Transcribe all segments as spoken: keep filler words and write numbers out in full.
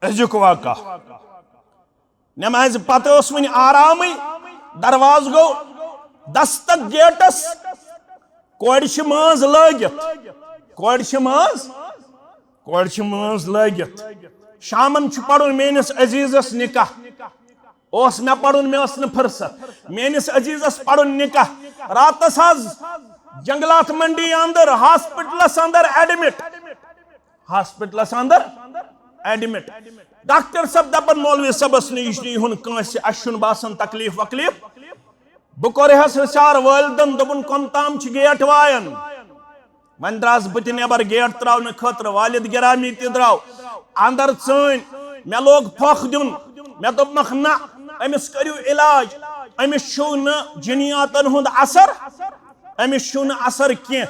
أزیُک واقعہ۔ نمازِ پتہٕ اوس وٕنہِ آرامٕے، دروازٕ گوٚو دستک گیٹس، کورِ چھِ مٲنٛز لٲگِتھ، کورِ چھِ مٲنٛز، کورِ چھِ مٲنٛز لٲگِتھ۔ شامن چھُ پرُن میٲنِس عزیزس نکاح۔ اوس مےٚ پرُن، مےٚ ٲس نہٕ فرصت۔ میٲنِس عزیزس پرُن نکاح۔ راتس حظ جنگلات منڈی اندر، ہاسپٹلس اندر ایڈمٹ۔ ہاسپٹلس اندر ایڈمٹ۔ ڈاکٹر صٲب دپان، مولوی صٲبس نِش نِیہُن کٲنٛسہِ، اسہِ چھُنہٕ باسان تکلیف وکلیف۔ بہٕ کوٚرہس حسار والدن، دوٚپُن، کۄم تام چھِ گیٹ وایان۔ وۄنۍ درٛاس بہٕ تہِ نٮ۪بر گیٹ تراونہٕ خٲطرٕ، والد گرامی تہِ درٛاو اندر ژٲنۍ۔ مےٚ لوگ پھۄکھ دیُن، مےٚ دوٚپمکھ، نہ، أمِس کٔرِو علاج، أمِس چھُو نہٕ جِنیاتن ہُنٛد اثر، أمِس چھُو نہٕ اثر کینٛہہ۔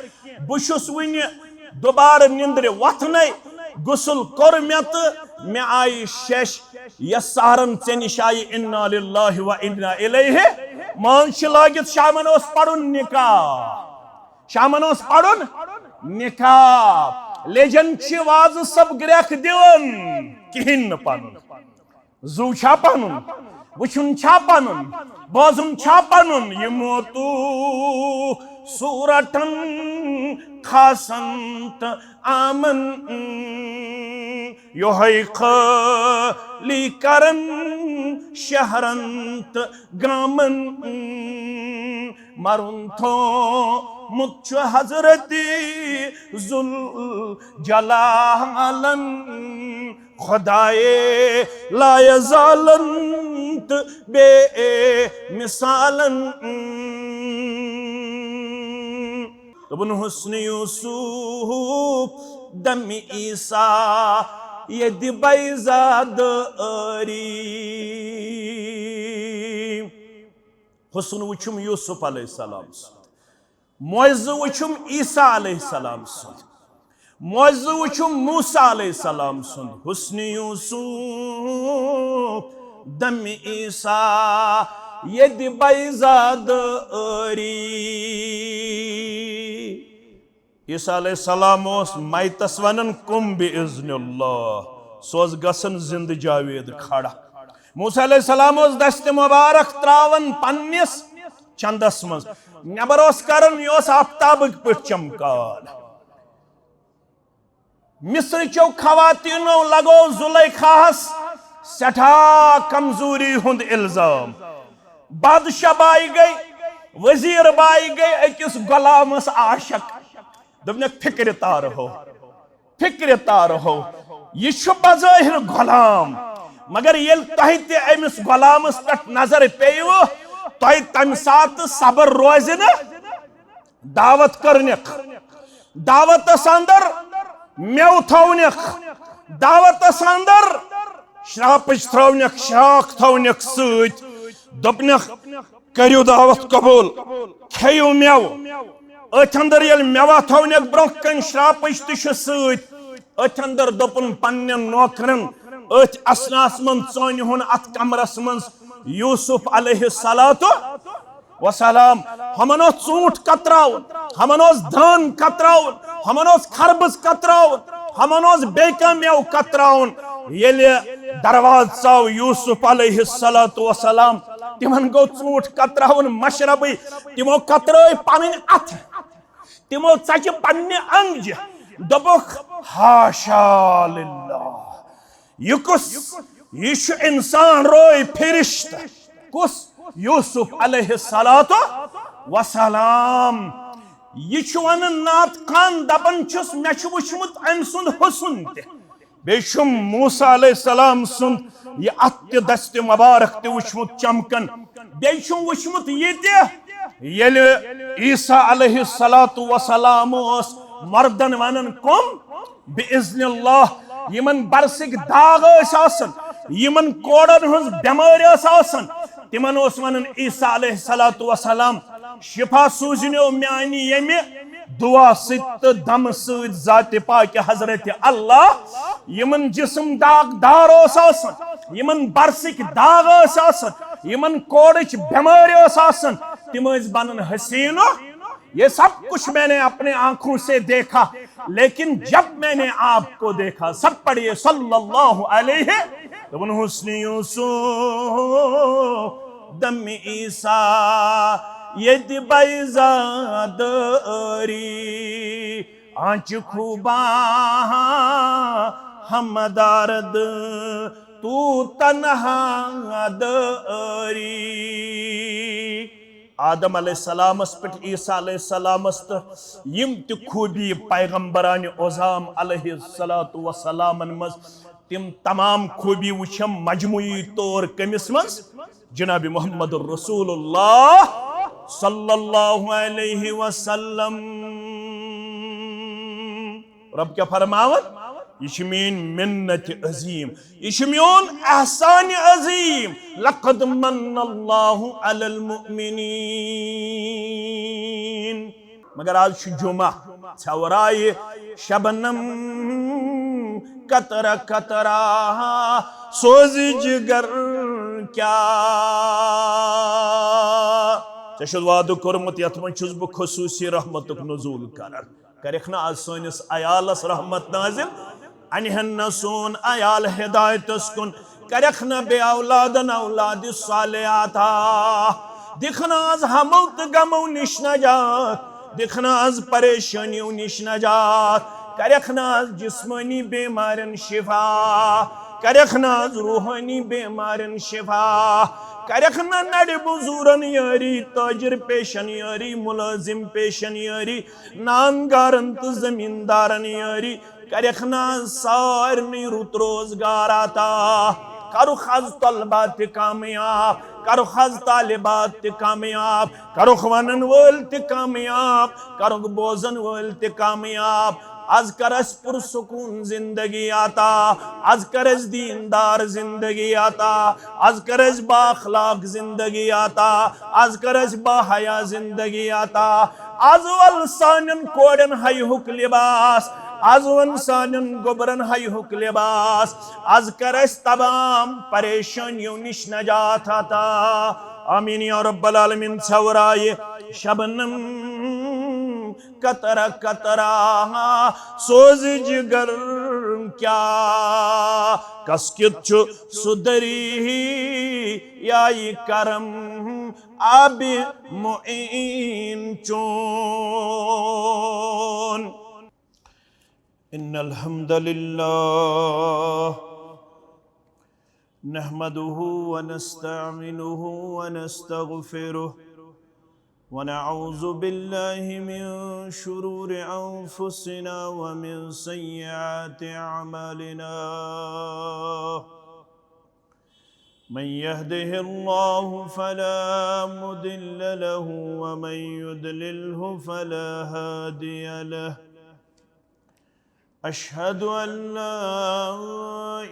بہٕ چھُس وٕنہِ دوبارٕ نِندرِ وۄتھنَے، غسل کوٚر مےٚ تہٕ مےٚ آیہِ شیٚش، یۄس سحرن ژےٚ نِش آیہِ، انا للہ و انا الیہ۔ مٲنٛز چھِ لٲگِتھ، شامن اوس پرُن نکاح، شامن اوس پرُن نکاح۔ لیجن چھِ وازٕ سب گرٛٮ۪کھ دِوان، کِہیٖنۍ نہٕ پنُن۔ زُو چھا پنُن؟ وٕچھُن چھا پنُن؟ بوزُن چھا پنُن؟ یِمو تو صورتن خاصن تہٕ عامن، یۄہے خٲلی کرن شہرن تہٕ گامن۔ مرُن تھومُت چھُ حضرت ذوالجلالن، خدائے لایزالن تہٕ بے مثالن۔ دوٚپُن، حسن یوسف دم عیسیٰ یدِ بیضا دٲری۔ حسن وٕچھُم یوسف علیہ السلام سُنٛد، معجزٕ وٕچھُم عیسیٰ علیہ السلام سُنٛد، معجزٕ وٕچھُم موسیٰ علیہ السلام سُنٛد۔ حسن یوسف دم عیسیٰ یدِ بیضا دٲری۔ عیسیٰ علیہ السلام اوس میتس ونان، قم باذن اللہ، سُہ اوس گژھان زندٕ جاوید کھڑا۔ موسیٰ علیہ السلام اوس دستِ مبارک تراوان پننِس چندس منٛز، نٮ۪بر اوس کران، یہِ اوس آفتابٕکۍ پٲٹھۍ چمکان۔ مصر چیو خواتینو لگو زلیخاہس سٮ۪ٹھاہ کمزوری ہُنٛد الزام۔ بادشاہ باے گٔے، وزیر باے گٔے أکِس غلامس عاشق۔ دوٚپنکھ، فکرِ تارٕ ہو، فکرِ تارٕ ہو، یہِ چھُ بظٲہر غلام، مگر ییٚلہِ تۄہہِ تہِ أمِس غلامس پٮ۪ٹھ نظر پیٚیوٕ، تۄہہِ تمہِ ساتہٕ صبر روزِ نہٕ۔ دعوت کٔرنکھ، دعوتس اندر میوٕ تھاونکھ، دعوتس اندر شراپٕچ تھاونکھ، شراکھ تھاونکھ سۭتۍ۔ دوٚپنکھ، کٔرِو دعوت قبول، کھیٚیِو میوٕ۔ أتھۍ اندر ییٚلہِ میوٕ تھاونکھ برونٛہہ کنہِ، شراپٕچ تہِ چھِ سۭتۍ۔ أتھۍ اندر دوٚپُن پننٮ۪ن نوکرن، أتھۍ اثناہس منٛز ژٲنِہُن اتھ کمرس منٛز یوسف علیہ الصلوۃ وسلام۔ ہُمن اوس ژوٗنٛٹھ کتراوُن، ہُمن اوس دان کتراوُن، ہُمن اوس خربٕز کتراوُن، ہُمن اوس بیٚیہِ کانٛہہ مٮ۪وٕ کتراوُن۔ ییٚلہِ دروازٕ ژاو یوسف علیہ الصلوۃ وسلام، تِمن گوٚو ژوٗنٛٹھ کتراوُن مشربٕے، تِمو کترٲے پنٕنۍ اتھٕ، تِمو ژچہِ پننہِ انگجہِ، دوٚپُکھ، حاشا للہ، یہِ کُس؟ یہِ چھُ انسان روے فرشتہٕ۔ کُس؟ یوسف علیہ الصلوۃ وسلام۔ یہِ چھُ ونان نعت خوان، دپان چھُس، مےٚ چھُ وُچھمُت أمۍ سُنٛد حسن تہِ، بیٚیہِ چھُم موسیٰ علیہ السلام سُنٛد یہِ اتھٕ تہِ دستِ مبارک تہِ وُچھمُت چمکان، بیٚیہِ چھُم وُچھمُت یہِ تہِ، ییٚلہِ عیسیٰ علیہ الصلوۃ وسلام اوس مردن ونان، کم باذن اللہ، یِمن برسٕکۍ داغ ٲسۍ آسان، یِمن کوڑن ہٕنٛز بٮ۪مٲرۍ ٲس آسان، تِمن اوس ونان عیسیٰ علیہ الصلوۃ وسلام، شفا سوٗزِنیو میانہِ ییٚمہِ دعا سۭتۍ تہٕ دمہٕ سۭتۍ ذاتِ پاکہِ حضرت اللہ۔ یِمن جسم داغ دار اوس آسان، یِمن برسٕکۍ داغ ٲسۍ آسان، یِمن کوڑٕچ بٮ۪مٲرۍ ٲس آسان، تِم ٲسۍ بنان حسیٖنہٕ۔ یہ سب کچھ میں نے اپنے آنکھوں سے دیکھا۔ لیکن جب میں نے آپ کو دیکھا، سب پڑھیے، صلی اللہ علیہ، دوٚپُن حسن یوسف دم عیسیٰ ییٚتہِ بیضا دٲری، آنچہِ خوباں ہم درد تو تنہا دٲری۔ آدم علیہ السلامس پٮ۪ٹھ عیسیٰ علیہ السلامس تہٕ یِم تہِ خوٗبی پیغمبرانِ عظام علیہ الصلوۃ والسلامن منٛز، تِم تمام خوٗبی وٕچھم مجموعی طور کٔمِس منٛز؟ جناب محمد رسول اللہ صلی اللہ علیہ وسلم۔ رب کیٛاہ فرماوان؟ یہِ چھِ میٛٲنۍ منت عظیم، یہِ چھِ میون احسان عظیم۔ لقد من اللہ علی المؤمنین۔ مگر آز چھُ جمعہ، ژھٮ۪ورایہِ شبنم قطرہ قطرہ سوزِ جگر کیا۔ ژےٚ چھُتھ وعدٕ کوٚرمُت، یتھ منٛز چھُس بہٕ خصوٗصی رحمتُک نزول کران۔ کرکھ نہٕ آز سٲنِس عیالس رحمت نازل؟ انہن نہ سون عیال ہدایتس کُن، کرکھ نہ بے اولادن اولاد صالح عطا، دِکھ نہٕ آز ہمو تہٕ غمو نِش نجات، دِکھ نہٕ آز پریشٲنیو نِش نجات، کرکھ نہٕ آز جسمٲنی بیمارن شفا، کرکھ نہٕ آز روحٲنی بیمارن شفا، کرکھ نہٕ نڑِ مزورن یٲری، تاجر پیشن یٲری، ملازم پیشن یٲری، نان گارن تہٕ زمیٖندارن یٲری، کرکھ نہٕ آز سارنٕے رُت روزگار عطا، کرُکھ آز طلبہ تہِ کامیاب، کرُکھ آز طالبات تہِ کامیاب، کرُکھ ونن وٲلۍ تہِ کامیاب، کرُکھ بوزن وٲلۍ تہِ کامیاب۔ آز کر اسہِ پرسکون زندگی عطا، آز کر اسہِ دیندار زندگی عطا، آز کر اسہِ با اخلاق زندگی عطا، آز کر اسہِ با حیا زندگی عطا۔ آز ول سانٮ۪ن کورٮ۪ن ہیہُک لباس، آز ون سانٮ۪ن گوبرن ہیہُک لباس، آز کر اسہِ تمام پریشٲنیو نِش نجات عطا۔ آمین یا رب العالمین۔ ژھٮ۪ورایہِ شبنم قطرہ قطرہ سوزِ جگر کیا، کس کیُتھ چھُ سُہ دریایہِ کرم آبِ معین چون۔ ان الحمد للہ نحمده ونستعينه ونستغفره، ونعوذ بالله من شرور أنفسنا ومن سيئات أعمالنا. من يهده الله فلا مضل له، ومن يضلله فلا هادي له. أشهد أن لا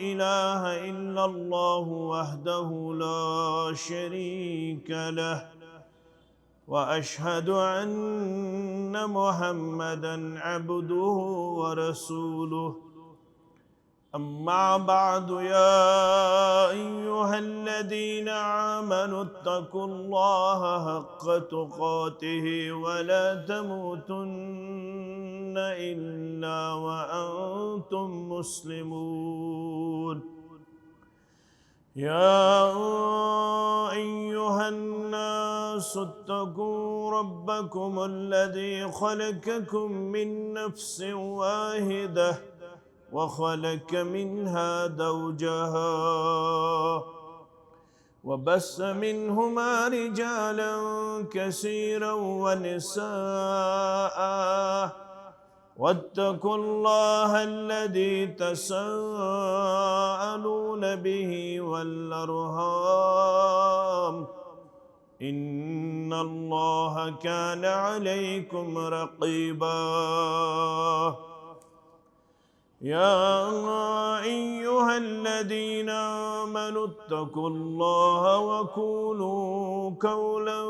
إله إلا الله وحده لا شريك له، وأشهد أن محمدا عبده ورسوله. أما بعد، يا أيها الذين آمنوا اتقوا الله حق تقاته ولا تموتن إلا وأنتم مسلمون. يا أيها الناس اتقوا ربكم الذي خلقكم من نفس واحدة وخلق منها زوجها وبث منهما رجالا كثيرا ونساء، واتقوا الله الذي تساءلون به والأرحام، إن الله كان عليكم رقيبا. يا أيها الذين آمنوا اتقوا الله وقولوا قولا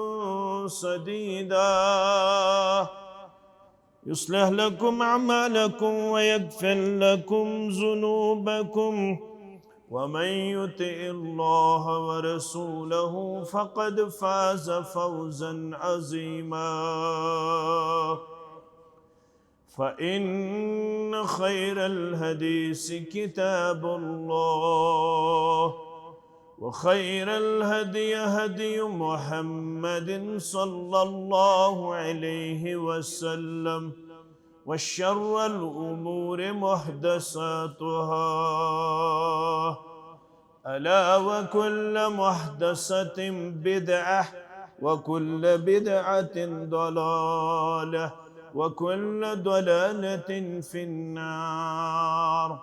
سديدا، يصلح لكم أعمالكم ويغفر لكم ذنوبكم، ومن يطع الله ورسوله فقد فاز فوزا عظيما. فإن خير الحديث كتاب الله، وخير الهدي هدي محمد صلى الله عليه وسلم، وشر الأمور محدثاتها، ألا وكل محدثة بدعة، وكل بدعة ضلالة، وكل ضلالة في النار.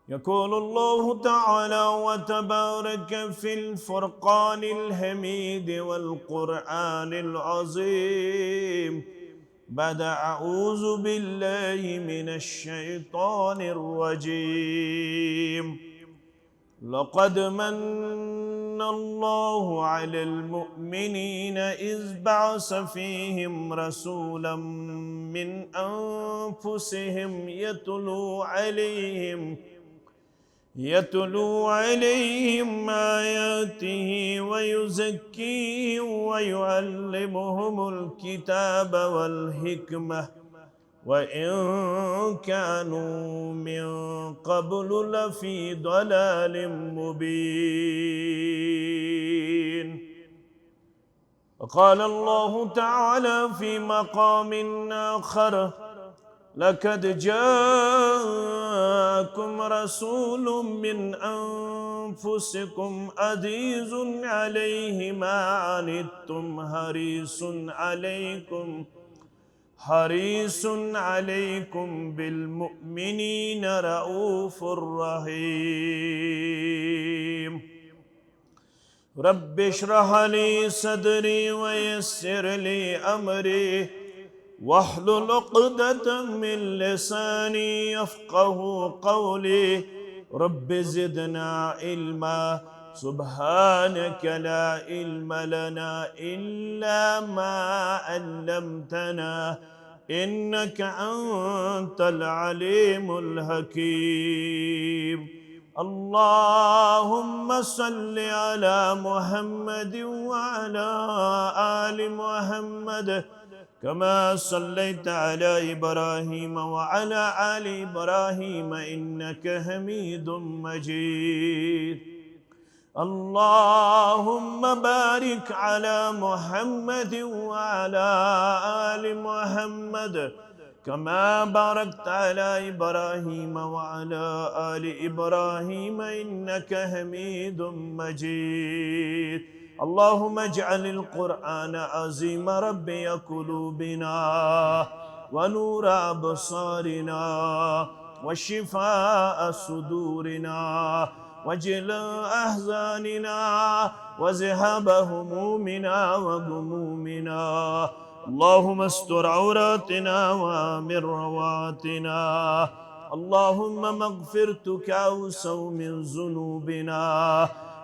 يقول الله تعالى وتبارك في الفرقان الحميد والقرآن العظيم بعد أعوذ بالله من الشيطان الرجيم. لقد من الله على المؤمنين إذ بعث فيهم رسولا من أنفسهم يتلو عليهم، يتلو عليهم آياته ويزكيهم ويعلمهم الكتاب والحكمة وإن كانوا من قبل لفي ضلال مبين. وقال الله تعالى في مقام آخر: لقد جاءكم رسول من أنفسكم عزيز عليه ما عنتم حريص عليكم حريص عليكم بالمؤمنين رءوف رحيم. رب اشرح لي صدري ويسر لي أمري واحلل عقدة من لساني يفقه قولي. رب زدنا علما. سبحانك لا علم لنا إلا ما علمتنا إنك أنت العليم الحكيم. اللهم صل على محمد وعلى آل محمد كما صليت على إبراهيم وعلى آل إبراهيم إنك حميد مجيد. اللهم بارك على محمد وعلى آل محمد كما باركت على إبراهيم وعلى آل إبراهيم إنك حميد مجيد. اللهم اجعل القرآن العظيم ربيع قلوبنا ونور أبصارنا وشفاء صدورنا وجلاء أحزاننا وذهاب همومنا وغمومنا. اللهم استر عوراتنا وآمن روعاتنا. اللهم مغفرتك أوسع من ذنوبنا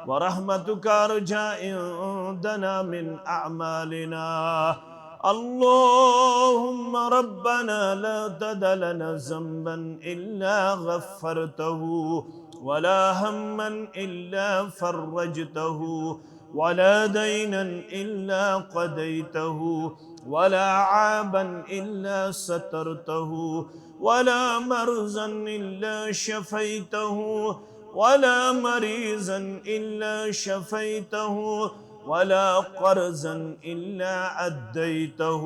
ورحمتك أرجى عندنا من أعمالنا. اللهم ربنا لا تدع لنا ذنبا إلا غفرته ولا هما إلا فرجته ولا دينا إلا قضيته ولا عابا إلا سترته ولا مرضا إلا شفيته ولا مريضا إلا شفيته ولا قرضا إلا أديته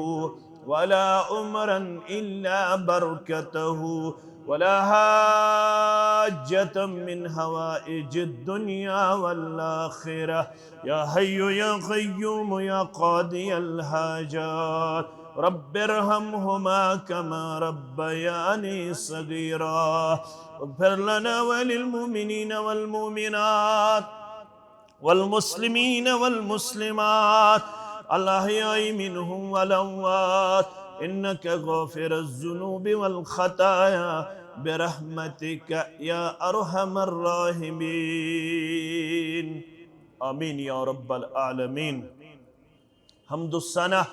ولا عمرا إلا بركته ولا حاجة من حوائج الدنيا والآخرة. يا حي يا قيوم يا قاضي الحاجات، رب ارحمهما كما ربياني صغيرا. اغفر لنا وللمؤمنين والمؤمنات والمسلمين والمسلمات الأحياء منهم والأموات إنك غافر الذنوب والخطايا برحمتك يا أرحم الراحمين. آمين يا رب العالمين. حمد و ثنا،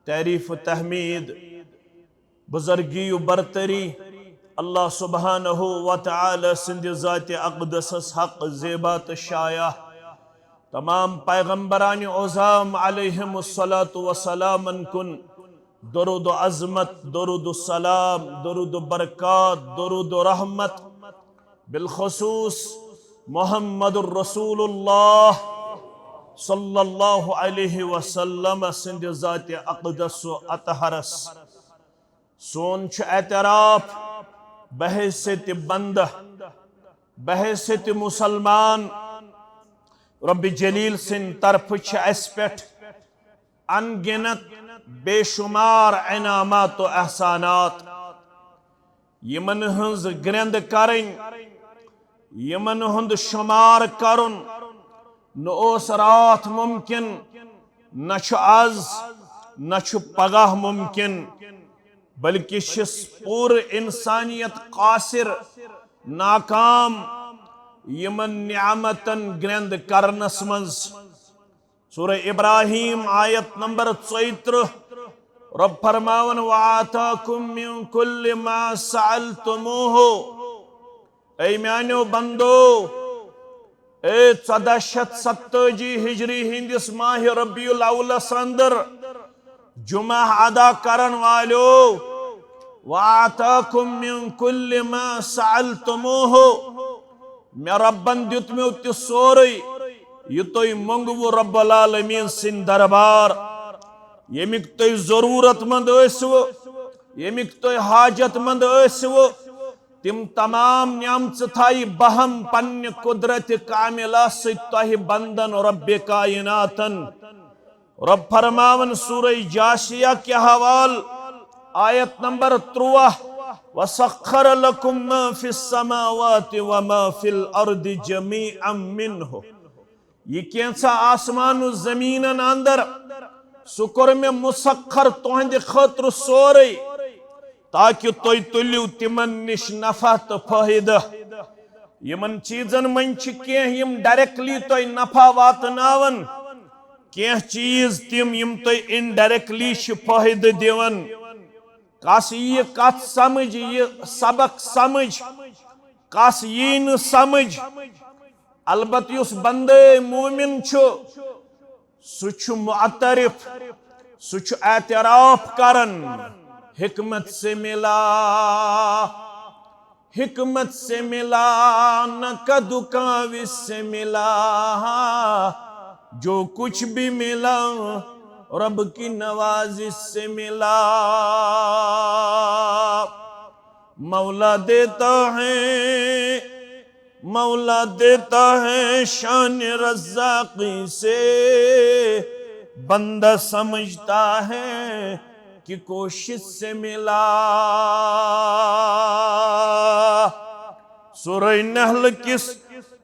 تعریف و تحمید، بزرگی و برتری اللہ سبحانہ و تعالی سٕنٛدِ ذاتِ اقدسس حق، زیبا تہٕ شایع۔ تمام پیغمبرانِ عظام علیہم الصلوۃ والسلامن کُن، درود و عظمت، درود و سلام، درود و برکات، درود و رحمت، بالخصوص محمد رسول اللہ صلی اللہ علیہ وسلم سٕنٛدِ ذاتِ اقدس و اطہرس۔ سون چھُ اعتراف بحیثیت بندہ، بحیثیت مسلمان، رب جلیل سٕنٛدِ طرفہٕ چھِ اَسہِ پٮ۪ٹھ ان گنت، بے شمار انعامات و احسانات، یمن ہنز گرند کرن، یمن ہند شمار کرن نہ اوس راتھ ممکن، نہ چھ از، نہ چھ پگاہ ممکن، بلکہ چھس پور انسانیت قاصر، ناکام، یمن نعمتن گرند کرنس منز۔ سورہ ابراہیم، آیت نمبر ژۄیہِ ترٕٛہ، رب فرماوان، "وآتاکم من کل ما سألتموہ۔" اے میانیو بندو، اے ژۄدہ شیتھ ستٲجی ہجری ہندس ماہ ربیع الاولس اندر جمعہ ادا کرن والیو، "وآتاکم من کل ما سألتموہ۔" مےٚ رۄبن دیُت مےٚ تہِ سورُے، یہِ تُہۍ مۄنگوٕ رۄب العالمیٖن سٕنٛدِ دربار۔ ییٚمیُک تُہۍ ضروٗرت مند ٲسِوٕ، ییٚمیُک تُہۍ حاجت مند ٲسِوٕ، تِم تمام نعمژٕ تھایہِ بہم پننہِ قدرت کاملہ سۭتۍ تۄہہِ بندن رۄبِ کائناتن۔ رب فرماون سورہ جاثیہ کے حوال، آیت نمبر ترواہ، "وسخر لکم ما فی السماوات و ما فی الارض جمیعا منہ۔" یہ کینژھا آسمان و زمینن اندر، سُہ کوٚر مےٚ مسخر تُہنٛدِ خٲطرٕ سورُے، تاکہ تُہۍ تُلِو تِمن نِش نفع تہٕ فٲیدٕ۔ یِمن چیٖزن منٛز چھِ کینٛہہ یِم directly تۄہہِ نفع واتناون، کینٛہہ چیٖز تِم یِم تۄہہِ indirectly چھِ فٲیدٕ دِوان۔ کس یہِ کتھ سمجھ، یہِ سبق سمجھ، کس یی نہٕ سمجھ؟ البتہ یُس بندے مومن چھُ، سُہ چھُ معترف، سُہ چھُ اعتراف کران، حکمت سے ملا، حکمت سے ملا، نہ کدو کاوش سے ملا، جو کچھ بھی ملا، رب کی نوازش سے ملا۔ مولا دیتا ہے، مولا دیتا ہے شان رزاقی سے، بندہ سمجھتا ہے کہ کوشش سے ملا۔ سورہ نحل کس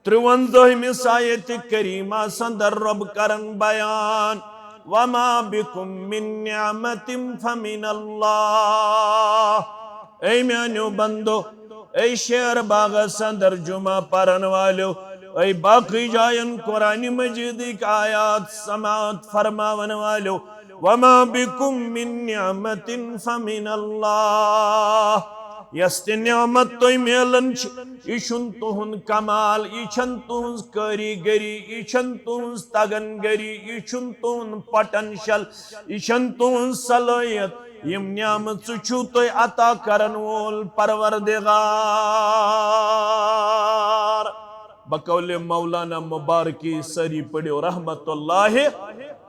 ترونزہمس آیت کریمہ سندر رب کرن بیان، "وما بکم من نعمت فمن اللہ۔" اے میانیو بندو، اے شعر باغ سندر جمعہ پرن والیو، اے باقی جاین قرآن مجید کی آیات سماعت فرماون والیو، "وما بکم من نعمت فمن اللہ۔" یس تہِ نعمت تۄہہِ میلان چھِ، یہِ چھُنہٕ تُہُنٛد کمال، یہِ چھَنہٕ تُہٕنٛز کٲریٖگٔری، یہِ چھَنہٕ تُہٕنٛز تگن گٔری، یہِ چھُنہٕ تُہُنٛد potential، یہِ چھَنہٕ تُہٕنٛز صلٲحیت۔ یِم نعمژٕ چھُو تۄہہِ عطا کرن وول پروردگار۔ بقول مولانا مبارکی سٲری پٔرِو رحمت اللہ۔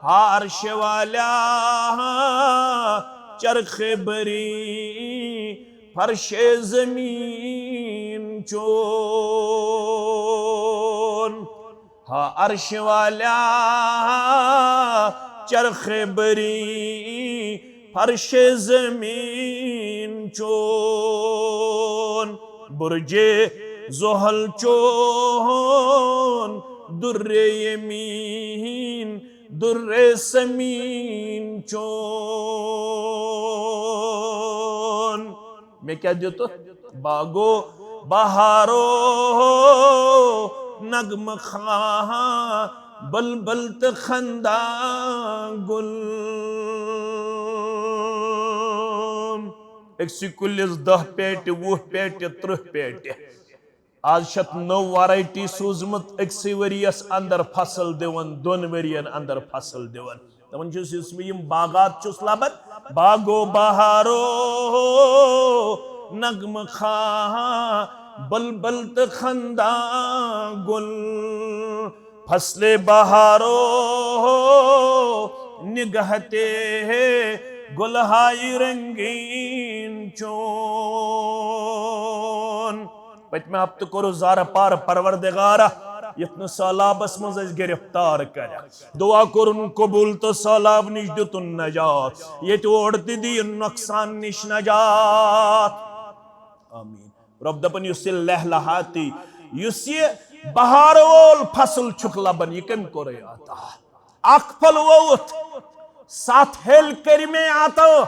ہا عرش والا، چرخ بری، فرش زمین چون۔ ہا عرش والا، چرخ بری، فرش زمین چون، برج زحل چون، در یمین، در سمین چون۔ مےٚ کیٛاہ دیُتُتھ؟ باغو بہارو نغمہ خواں، بلبل تہٕ خندان گُل۔ أکسٕے کُلِس دَہ پیٹہِ، وُہ پیٹہِ، تٕرٛہ پیٹہِ۔ آز چھِ اَتھ نٔو variety سوٗزمٕژ، أکسٕے ؤرِیَس اندر فصل دِوان، دۄن ؤرِین اندر فصل دِوان۔ دَپان چھُس، یُس بہٕ یِم باغات چھُس لَبان، باغ و بہارو نغمہ خواں بلبل تہٕ خنداں گل، فصل بہارو نگہتے گلہائی رنگین چون۔ پٔتمہِ ہفتہٕ کوٚرُس زارٕ پار، پروردگارا، یُتھ نہٕ سہلابس منٛز أسۍ گرفتار کرکھ۔ دعا کوٚرُن قبول تہٕ سہلاب نِش دیُتُن نجات۔ ییٚتہِ اورٕ تہِ دِیِن نۄقصان نِش نجات۔ آمین۔ رۄب دَپان، یُس یہِ لہلہاتی، یُس یہِ بہار وول فصل چھُکھ لبان، یہِ کٔمۍ کوٚرُے عطا؟ اکھ پھل ووٚوُتھ، ستھ ہیٚلۍ کٔرۍ مےٚ عطا،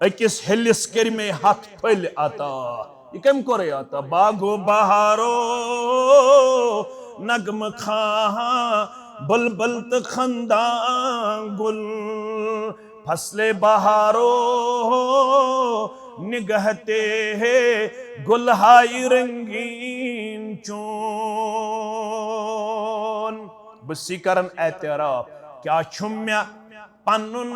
أکِس ہیٚلِس کٔرۍ مےٚ ہتھ پھٔلۍ عطا۔ یہِ کٔمۍ کوٚرُے عطا؟ باغ و بہارو نغمہ خواں بلبل تہٕ خنداں گل، فصل بہارو نگہتے گلہائی رنگین چون۔ بہٕ چھُس کران اعتراف، کیٛاہ چھُم مےٚ پنُن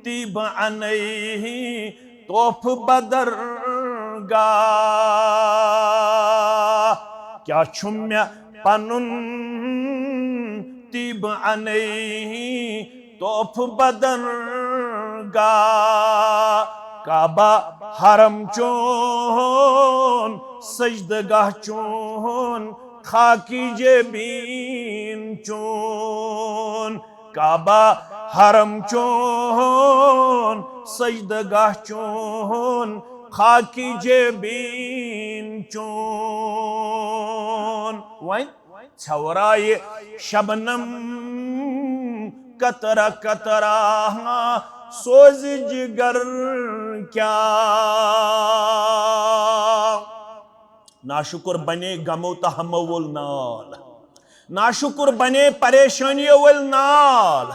طیبہ انَے تحفہٕ بدرگاہ؟ کیٛاہ چھُم مےٚ پنُن طیبہ انَے تحفہٕ بدرگاہ؟ کعبہ حرم چون، سجدہ گاہ چون، خاکی جبین چون۔ کعبہ حرم چون، سجدہ گاہ چون، خاکی جبین چون۔ وۄنۍ ژھٮ۪ورایہِ شبنم قطرہ قطرہ، سوزِ جگر کیٛاہ؟ ناشکر بنے غمو تہٕ ہمو وول نال۔ ناشکر بنے پریشانیو وول نال۔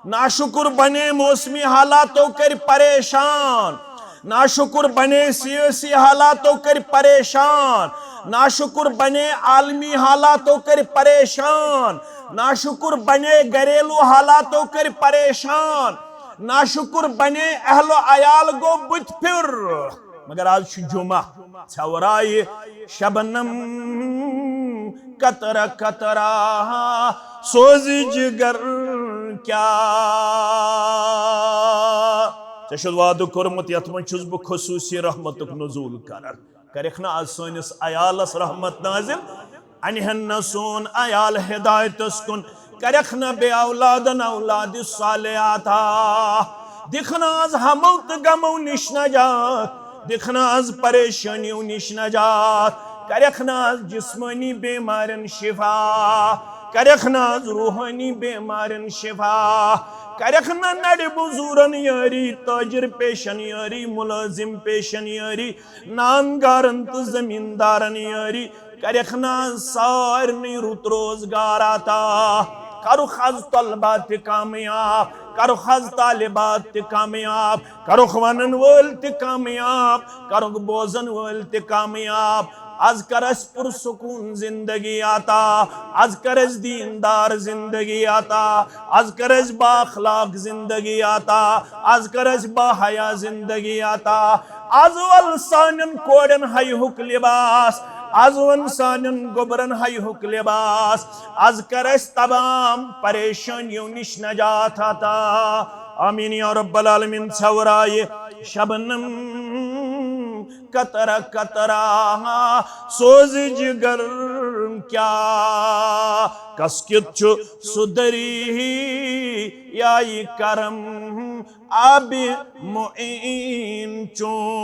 ناشکر بنے موسمی حالاتو کٔرۍ پریشان۔ ناشکر بنے سیٲسی حالاتو کٔرۍ پریشان۔ ناشکر بنے عالمی حالاتو کٔرۍ پریشان۔ ناشکر بنے گھریلو حالاتو کٔرۍ پریشان۔ ناشکر بنے اہل و عیال گوٚو بُتھِ پھیُر۔ مگر آز چھُ جمعہ، ژھٮ۪ورایہِ شبنم قطرہ قطرہ، سوزِ جگر کیٛاہ؟ ژےٚ چھُتھ وعدٕ کوٚرمُت، یتھ منٛز چھُس بہٕ خصوٗصی رحمتُک نزول کران۔ کرکھ نہٕ آز سٲنِس عیالس رحمت نازل؟ انہن نہ سون عیال ہدایتس کُن، کرکھ نہ بے اولادن اولاد صالح عطا۔ دِکھ نہ آز ہمو تہٕ غمو نِش نجات، دِکھ نہ آز پریشانیو نِش نجات، کرکھ نہ آز جسمٲنی بیمارن شفا، کرکھ نہ آز روحٲنی بیمارن شفا، کرکھ نہ نڑِ مزورن یٲری، تاجر پیشن یٲری، ملازم پیشن یٲری، نان گارن تہٕ زمیٖندارن یٲری، کرکھ نہ سارنٕے رُت روزگار عطا۔ کرُکھ از طلبہ تہِ کامیاب، کرُکھ از طالبات تہِ کامیاب، کرُکھ ونن وٲلۍ تہِ کامیاب، کرُکھ بوزن وٲلۍ تہِ کامیاب۔ از کر اسہِ پُرسکوٗن زندگی عطا، از کر اسہِ دیندار زندگی عطا، از کر اسہِ با اخلاق زندگی عطا، از کر اسہِ با حیا زندگی عطا۔ از ول سانٮ۪ن کورٮ۪ن حیہُک لباس، از ون سانٮ۪ن گوٚبرن حیہُک لباس، از کر اسہِ تمام پریشانیو نِش نجات عطا۔ آمین یا رب العالمین۔ ژھٮ۪ورایہِ شبنم قطرہ قطرہ، سوزِ جگر کیٛاہ؟ کس کیُتھ چھُ سُہ دریایہِ کرم آبِ معین چون۔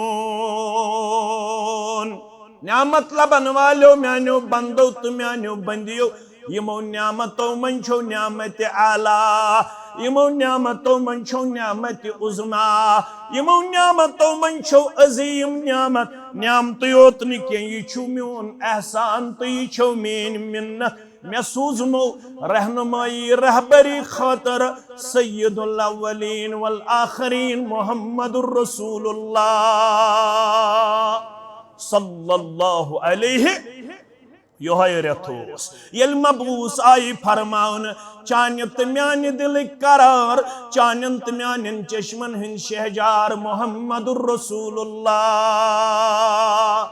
نعمت لبن والیو میانیو بندو تہٕ میانیو بندیو، یِمو نعمتو منٛز چھو نعمت اعلیٰ، یِمو نعمتو منٛز چھو نعمت عظمیٰ، یِمو نعمتو منٛز چھو عظیٖم نعمت۔ نعمتٕے یوت نہٕ کینٛہہ، یہِ چھُ میون احسان تہٕ یہِ چھو میٲنۍ منت۔ مےٚ سوٗزمو رہنمٲیی رہبری خٲطرٕ سید الاولین والآخرین محمد رسول اللہ صلی اللہ علیہ یۄہے رٮ۪تھ اوس، ییٚلہِ مبعوث آیہِ فرماونہٕ، چانہِ تہٕ میانہِ دِلٕکۍ قرار، چانٮ۪ن تہٕ میانٮ۪ن چشمن ہٕنٛدۍ شہجار محمد رسول اللہ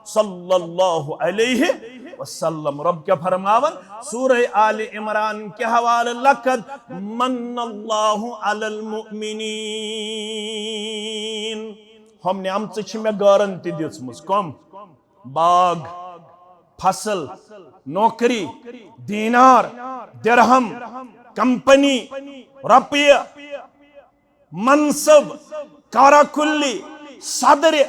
صلی اللہ علیہ وسلم۔ رب کیٛاہ فرماوان؟ سورہ آل عمران کہِ حوالہٕ، لقد من اللہ علی المؤمنین۔ ہم نعمژٕ چھِ مےٚ گارنٹی دِژمٕژ۔ کم؟ باغ، فصل، نوکری، دینار، درہم، کمپنی، رۄپیہِ، منصب، کاراکُلی، صدرِ،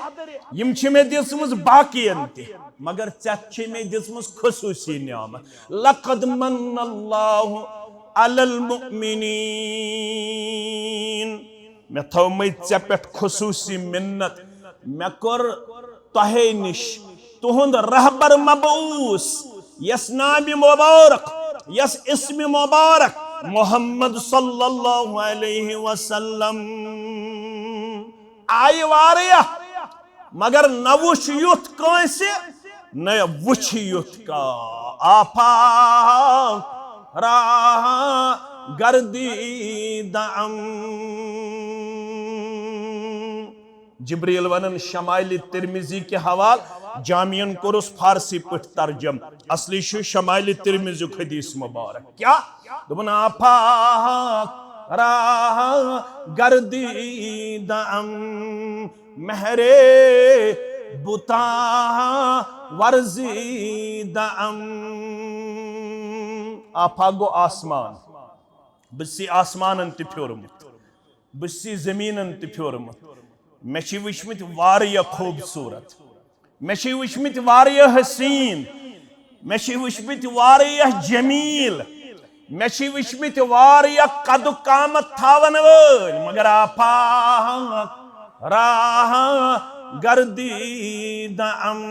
یِم چھِ مےٚ دِژمٕژ باقین تہِ، مگر ژےٚ چھِ مےٚ دِژمٕژ خصوٗصی نعمت۔ لقد من اللہ علی المؤمنین۔ مےٚ تھٲومٕے ژےٚ پٮ۪ٹھ خصوٗصی منت۔ مےٚ کوٚر تۄہے نِش تُہُنٛد رہبر مبعوث، یس نامِ مبارک، یس اسمِ مبارک محمد صلی اللہ علیہ وسلم آیہِ واریاہ، مگر نہ وُچھ یُتھ کٲنٛسہِ، نہ وُچھ یُتھ کانٛہہ۔ آفاق راہ گردیدم۔ جبریل ونان شمائل ترمذی کہِ حوال، جامعین کوٚرُس فارسی پٲٹھۍ ترجم، اصلی چھُ شمائل ترمذیُک حدیث مبارک۔ کیٛاہ؟ دوٚپُن، آفاق راہ گردیدم، مہرِ بتان ورزیدم۔ آفاق گوٚو آسمان، بہٕ چھُسے آسمانن تہِ پھیوٗرمُت، بہٕ چھُسے زٔمیٖنن تہِ پھیوٗرمُت۔ مےٚ چھِ وٕچھمٕتۍ واریاہ خوٗبصوٗرت، مےٚ چھِ وٕچھمٕتۍ واریاہ حسیٖن، مےٚ چھِ وٕچھمٕتۍ واریاہ جمیٖل، مےٚ چھِ وٕچھمٕتۍ واریاہ قد و قامت تھاون وٲلۍ، مگر آفاق راہ گردیدم،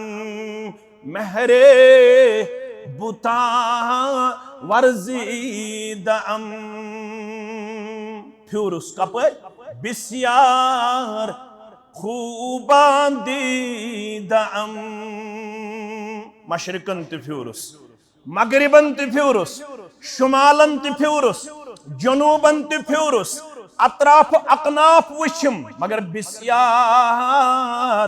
مہرِ بتان ورزیدم۔ پھیوٗرُس کپٲرۍ؟ بسیار خوبان دیدم۔ مشرقن تہِ پھیوٗرُس، مغربن تہِ پھیوٗرُس، شمالن تہِ پھیوٗرُس، جنوبن تہِ پھیوٗرُس، اطراف اکناف وٕچھم، مگر بسیار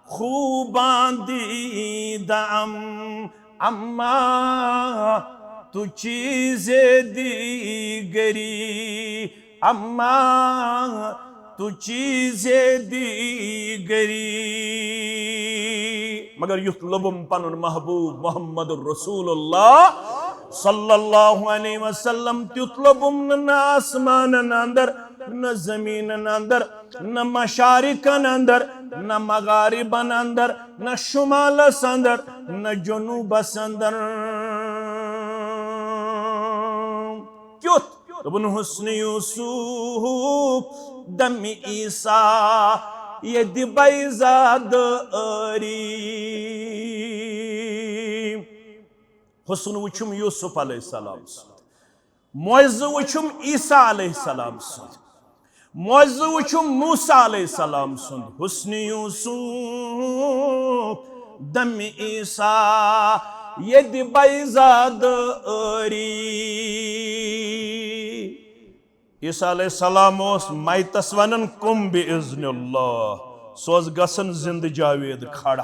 خوبان دیدم، اما تو چیز دیگری، اما تو چیز دیگری۔ مگر یُتھ لوٚبُم پنُن محبوب محمد رسول اللہ صلی اللہ علیہ وسلم، تیُتھ لوٚبُم نہٕ، نہ آسمانن اندر، نہ زمینن اندر، نہ مشارقن اندر، نہ مغاربن اندر، نہ شمالس اندر، نہ جنوبس اندر۔ کیُتھ؟ دوٚپُن، حسن یوسف دم عیسیٰ یدِ بیضا دٲری۔ حسن وٕچھُم یوسف علیہ السلام سُنٛد، معجزٕ وٕچھُم عیسیٰ علیہ السلام سُنٛد، معجزٕ وٕچھُم موسیٰ علیہ السلام سُنٛد۔ حسن یوسف دم عیسیٰ یدِ بیضا دٲری۔ عیسیٰ علیہ السلام اوس میتس ونان، قم باذن اللہ، سُہ اوس گژھان زندٕ جاوید کھڑا۔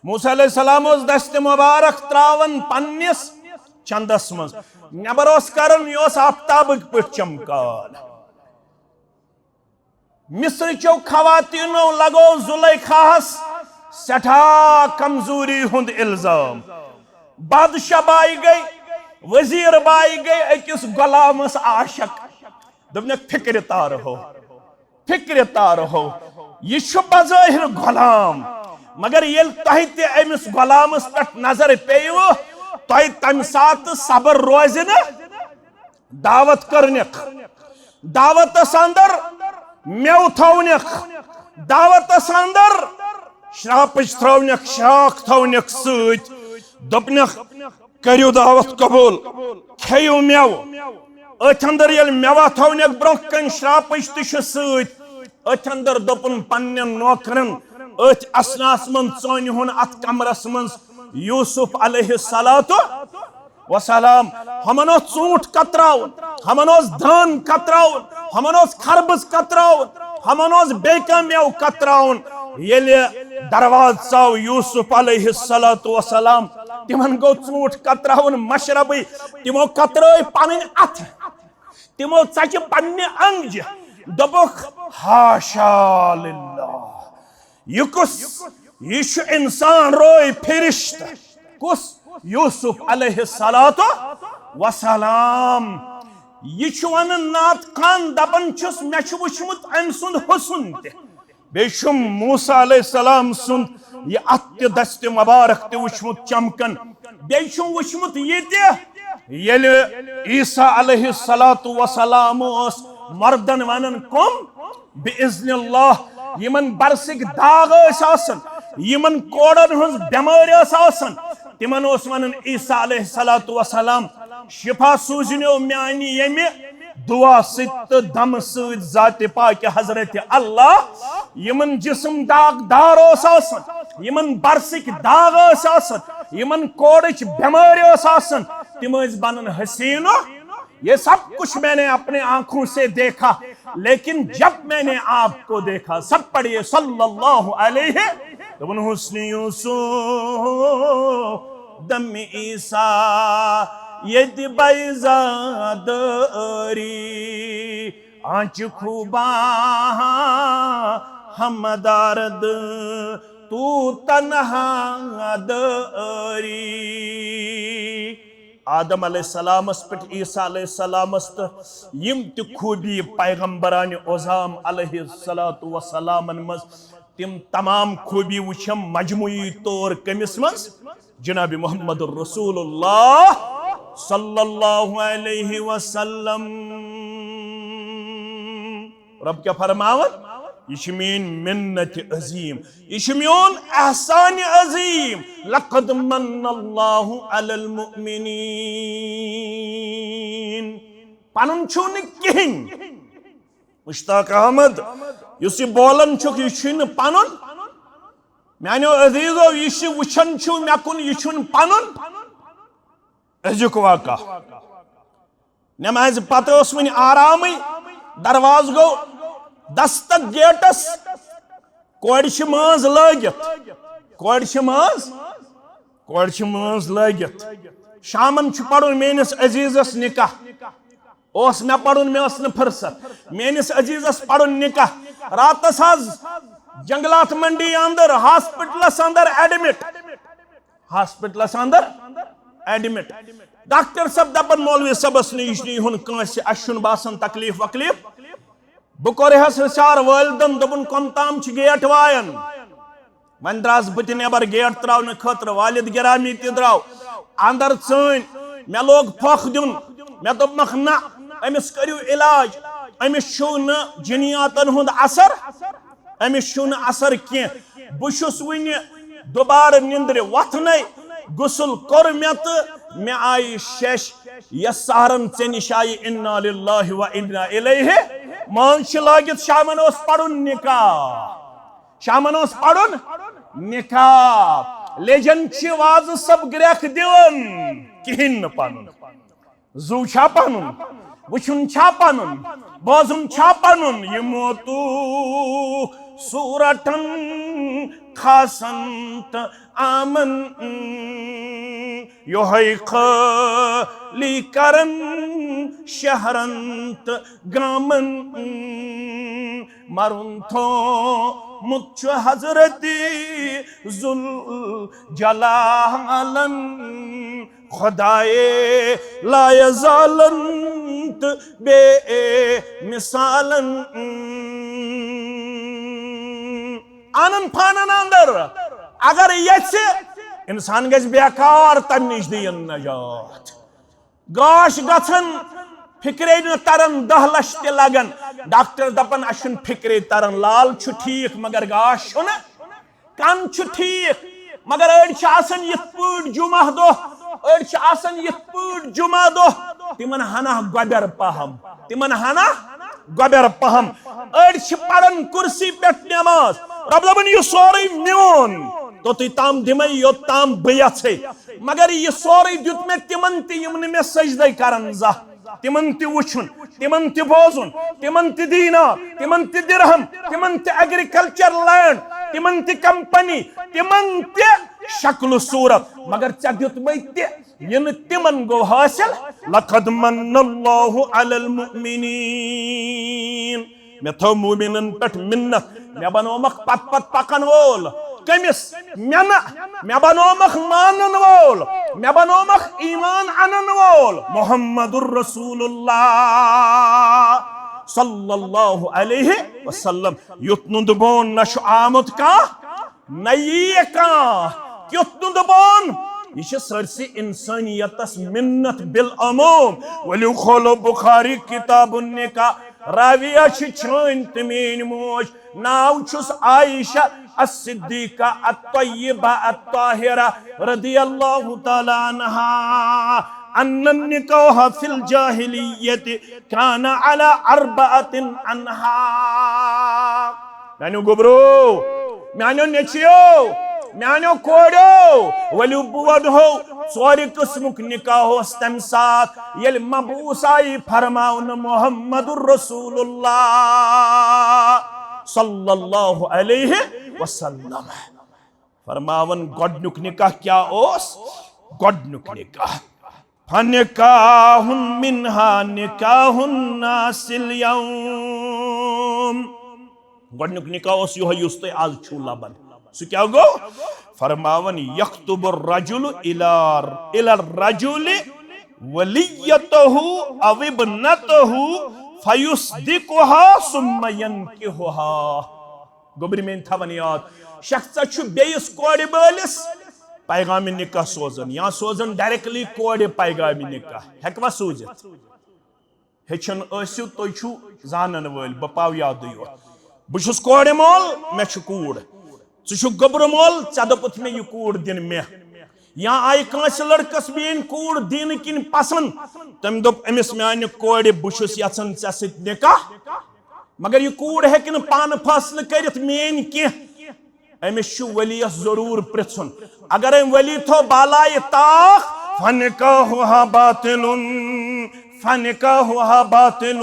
موسیٰ علیہ السلام اوس دستِ مبارک تراوان پننِس چندس منٛز، نٮ۪بر اوس کران، یہِ اوس آفتابٕکۍ پٲٹھۍ چمکان۔ مصر چیو خواتینو لگو زلیخاہس سٮ۪ٹھاہ کمزوری ہُنٛد الزام۔ بادشاہ باے گٔے، وزیر باے گٔے أکِس غلامس عاشق۔ دوٚپنکھ، فکرِ تارہو، فکرِ تارہو، یہِ چھُ بظٲہر غلام، مگر ییٚلہِ تۄہہِ تہِ أمِس غلامس پٮ۪ٹھ نظر پیٚیوٕ، تۄہہِ تمہِ ساتہٕ صبر روزِ نہٕ۔ دعوت کرنکھ، دعوتس اندر میو تھاونکھ، دعوتس اندر شراپٕچ تھاونکھ، شراکھ تھاونکھ سۭتۍ۔ دوٚپنکھ، کٔرِو دعوت قبول، کھیٚیِو میو۔ أتھۍ اندر ییٚلہِ میوہ تھاونکھ برونٛہہ کنہِ، شراپٕچ تہِ چھِ سۭتۍ۔ أتھۍ اندر دوٚپُن پننٮ۪ن نوکرن، أتھۍ اثناہس منٛز، ژٲنۍ ہُن اتھ کمرس منٛز، یوسف علیہ الصلوۃ وسلام، ہمن اوس ژوٗنٛٹھ کتراوُن، ہمن اوس دان کتراوُن، ہمن اوس خربٕز کتراوُن، ہمن اوس بیٚیہِ کانٛہہ مٮ۪وٕ کتراوُن۔ ییٚلہِ دروازٕ ژاو یوسف علیہ الصلوۃ وسلام، تِمن گوٚو ژوٗنٛٹھ کتراوُن مشربٕے، تِمو کترٲے پنٕنۍ اتھٕ، تِمو ژچہِ پننہِ انگجہِ، دوٚپُکھ، حاشا للہ، یہِ کُس، یہِ چھُ انسان روے فرشتہٕ۔ کُس؟ یوسف علیہ الصلوۃ وسلام۔ یہِ چھُ ونان نعت خان، دپان چھُس، مےٚ چھُ وُچھمُت أمۍ سُنٛد حسن تہِ، بیٚیہِ چھُم موسیٰ علیہ السلام سُنٛد یہِ اتھٕ تہِ دستِ مبارک تہِ وُچھمُت چمکان، بیٚیہِ چھُم وُچھمُت یہِ تہِ، ییٚلہِ عیسیٰ علیہ الصلوۃ وسلام اوس مردن ونان کم، بِإِذْنِ اللَّهِ، یِمن برسٕکۍ داغ ٲسۍ آسان، یِمن کوڑن ہٕنٛز بٮ۪مٲرۍ ٲس آسان، تِمن اوس ونان عیسیٰ علیہ الصلوۃ وسلام، شفا سوٗزِنیو میانہِ ییٚمہِ دعا سۭتۍ تہٕ دمہٕ سۭتۍ ذاتِ پاکہِ حضرت اللہ۔ یِمن جسم داغ دار اوس آسان، یِمن برسٕکۍ داغ ٲسۍ آسان، یِمن کوڑٕچ بٮ۪مٲرۍ ٲس آسان، تِم ٲسۍ بنان حسیٖنہٕ۔ یہ سب کچھ میں نے اپنے آنکھوں سے دیکھا، لیکن جب میں نے آپ کو دیکھا، سب پڑھیے، صلی اللہ علیہ، دوٚپُن، حسن یوسف دم عیسیٰ ییٚتہِ بیضا دٲری، آنچہِ خوباں ہمدارد تو تنہا دٲری۔ آدم علیہ السلامس پٮ۪ٹھ، عیسیٰ علیہ السلامس تہٕ یِم تہِ خوٗبی پیغمبرانِ عظام علیہ الصلوۃ والسلامن منٛز، تِم تمام خوٗبی وٕچھم مجموعی طور کٔمِس منٛز؟ جناب محمد رسول اللہ صلی اللہ علیہ وسلم۔ رب کیٛاہ فرماوان؟ یہِ چھِ میٲنۍ منت عظیم، یہِ چھُ میون احسان عظیم۔ لقد من اللہ علی المؤمنین۔ پنُن چھُو نہٕ کِہیٖنۍ۔ مشتاق احمد، یُس یہِ بولان چھُکھ، یہِ چھُے نہٕ پنُن۔ میانیو عزیزو، یہِ چھِ وٕچھان چھُو مےٚ کُن، یہِ چھُنہٕ پنُن۔ أزیُک واقعہ۔ نمازِ پتہٕ اوس وٕنہِ آرامٕے، دروازٕ گوٚو دستک گیٹس، کورِ چھِ مٲنٛز لٲگِتھ، کورِ چھِ مٲنٛز، کورِ چھِ مٲنٛز لٲگِتھ۔ شامن چھُ پرُن میٲنِس عزیزس نکاح، اوس مےٚ پرُن، مےٚ ٲس نہٕ فرصت۔ میٲنِس عزیزس پرُن نکاح، راتس حظ جنگلات منڈی اندر، ہاسپٹلس اندر ایڈمٹ۔ ہاسپٹلس اندر ایڈمٹ۔ ڈاکٹر صٲب دپان، مولوی صٲبس نِش نِیہُن کٲنٛسہِ، اسہِ چھُنہٕ باسان تکلیف وکلیف۔ بہٕ کوٚرہس حسار والدن، دوٚپُن، کم تام چھِ گیٹ وایان۔ وۄنۍ درٛاس بہٕ تہِ نٮ۪بر گیٹ تراونہٕ خٲطرٕ، والد گرامی تہِ درٛاو اندر ژٲنۍ۔ مےٚ لوگ پھۄکھ دیُن، مےٚ دوٚپمکھ، نہ، أمِس کٔرِو علاج، أمِس چھُو نہٕ جِنیاتن ہُنٛد اثر۔ أمِس چھُنہٕ اثر کینٛہہ۔ بہٕ چھُس وٕنہِ دُبارٕ نِندرِ وۄتھنَے، غسل کوٚر مےٚ تہٕ مےٚ آیہِ شیٚش، یۄس سحرن ژےٚ نِش آیہِ، انا للہ و انا الیہ۔ مٲنٛز چھِ لٲگِتھ، شامن اوس پرُن نکاح، شامن اوس پرُن نکاح۔ لیجن چھِ وازٕ سب گرٛٮ۪کھ دِوان، کِہیٖنۍ نہٕ پنُن۔ زُو چھا پنُن؟ وٕچھُن چھا پنُن؟ بوزُن چھا پنُن؟ یہِ موتو صورتن خاصن تہٕ عامن، یِہوٚے خٲلی کرن شہرن تہٕ گامن۔ مرُن تھومُت چھُ حضرت ذوالجلالن، خدائے لایزالن تہٕ بے مثالن۔ انن پانن اندر اگر یژھِ، انسان گژھِ بیکار، تمہِ نِش دِیِن نجات۔ گاش گژھن، فکرے نہٕ ترن، دہ لچھ تہِ لگن۔ ڈاکٹر دپن، اسہِ چھُنہٕ فکرے ترن، لال چھُ ٹھیک مگر گاش چھُنہٕ۔ کن چھُ ٹھیک، مگر أڑۍ چھِ آسان یِتھ پٲٹھۍ جمعہ دۄہ، أڑۍ چھِ آسان یِتھ پٲٹھۍ جمعہ دۄہ، تِمن ہنا گۄبٮ۪ر پہم، تِمن ہنا گۄبٮ۪ر پہم۔ أڑۍ چھِ پران کُرسی پٮ۪ٹھ نٮ۪ماز، رب دپان، یہِ سورُے میون، توٚتُے تام دِمَے، یوٚت تام بہٕ یَژھَے۔ مگر یہِ سورُے دیُت مےٚ تِمَن تہِ، یِم نہٕ مےٚ سجدَے کَرَن زانٛہہ۔ تِمَن تہِ وٕچھُن، تِمَن تہِ بوزُن، تِمَن تہِ دینار، تِمَن تہِ درہم، تِمَن تہِ ایگریکلچر لینڈ، تِمَن تہِ کمپنی، تِمَن تہِ شکل و صورت۔ مگر ژےٚ دیُتمَے تہِ، یہِ نہٕ تِمَن گوٚو حٲصِل۔ لقد من اللہ علی المؤمنین۔ مےٚ تھٲو مومنن پٮ۪ٹھ منت، مےٚ بنوومکھ پتہٕ پتہٕ پکن وول۔ کٔمِس؟ مےٚ نہ، مےٚ بنوومکھ مانن وول، مےٚ بنوومکھ ایمان انن وول۔ محمد رسول اللہ صلی اللہ علیہ وسلم۔ یُتھ نُندٕ بون نہ چھُ آمُت کانٛہہ، نہ ییہِ کانٛہہ۔ کیُتھ نُندٕ بون؟ یہِ چھِ سٲرسٕے انسانیتس منت بالعموم۔ ؤلِو کھولو بخاری کتاب النکاح۔ راویہ چھِ چٲنۍ تہٕ میٲنۍ موج، ناو چھُس عائشہ الصدیقہ الطیبہ الطاہرہ رضی اللہ تعالی عنہا، ان النکاح فی الجاہلیۃ کان علی اربعۃ انحا۔ میانیو گوبرو، میانیو نیچیو، میانیو کوڑیو، ؤلِو بہٕ ونہو، ژورِ قٕسمُک نکاح اوس تمہِ ساتہٕ، ییٚلہِ مبعوث آیہِ فرماونہٕ محمد رسول اللہ صلی اللہ علیہ وسلم۔ فرماوان گۄڈنیُک نکاح کیٛاہ اوس؟ گۄڈنیُک نکاح، فنکاح منہا نکاح الناس اليوم۔ گۄڈنیُک نکاح اوس یِہوٚے یُس تُہۍ آز چھِو لبان۔ سُہ کیٛاہ گوٚو؟ فرماوان، یکتب الرجل الی، الی الرجل ولیتہ او ابنتہ فیصدقها ثم ینکحها۔ گوٚبرۍ میٲنۍ تھاوان یاد، شخص چھُ بیٚیِس کورِ وٲلِس پیغام نکاح سوزان یا سوزان ڈائریکٹلی کورِ پیغام نکاح۔ ہیٚکوا سوٗزِتھ؟ ہیٚچھان ٲسِو، تُہۍ چھِو زانن وٲلۍ، بہٕ پاو یادٕے یوت۔ بہٕ چھُس کورِ مول، مےٚ چھُ کوٗر۔ ژٕ چھُکھ گوٚبرٕ مول، ژےٚ دوٚپُتھ مےٚ یہِ کوٗر دِن مےٚ۔ یا آیہِ کٲنٛسہِ لڑکس میٲنۍ کوٗر دِنہٕ کِنۍ پسند، تٔمۍ دوٚپ أمِس، میانہِ کورِ، بہٕ چھُس یژھان ژےٚ سۭتۍ نکاح۔ مگر یہِ کوٗر ہیٚکہِ نہٕ پانہٕ فٲصلہٕ کٔرِتھ میٲنۍ کینٛہہ۔ أمِس چھُ ؤلیَس ضروٗر پرٛژھُن۔ اگر أمۍ ؤلی تھوٚو بالایہِ طاق، فنکاحها باطل، فنکاحها باطل۔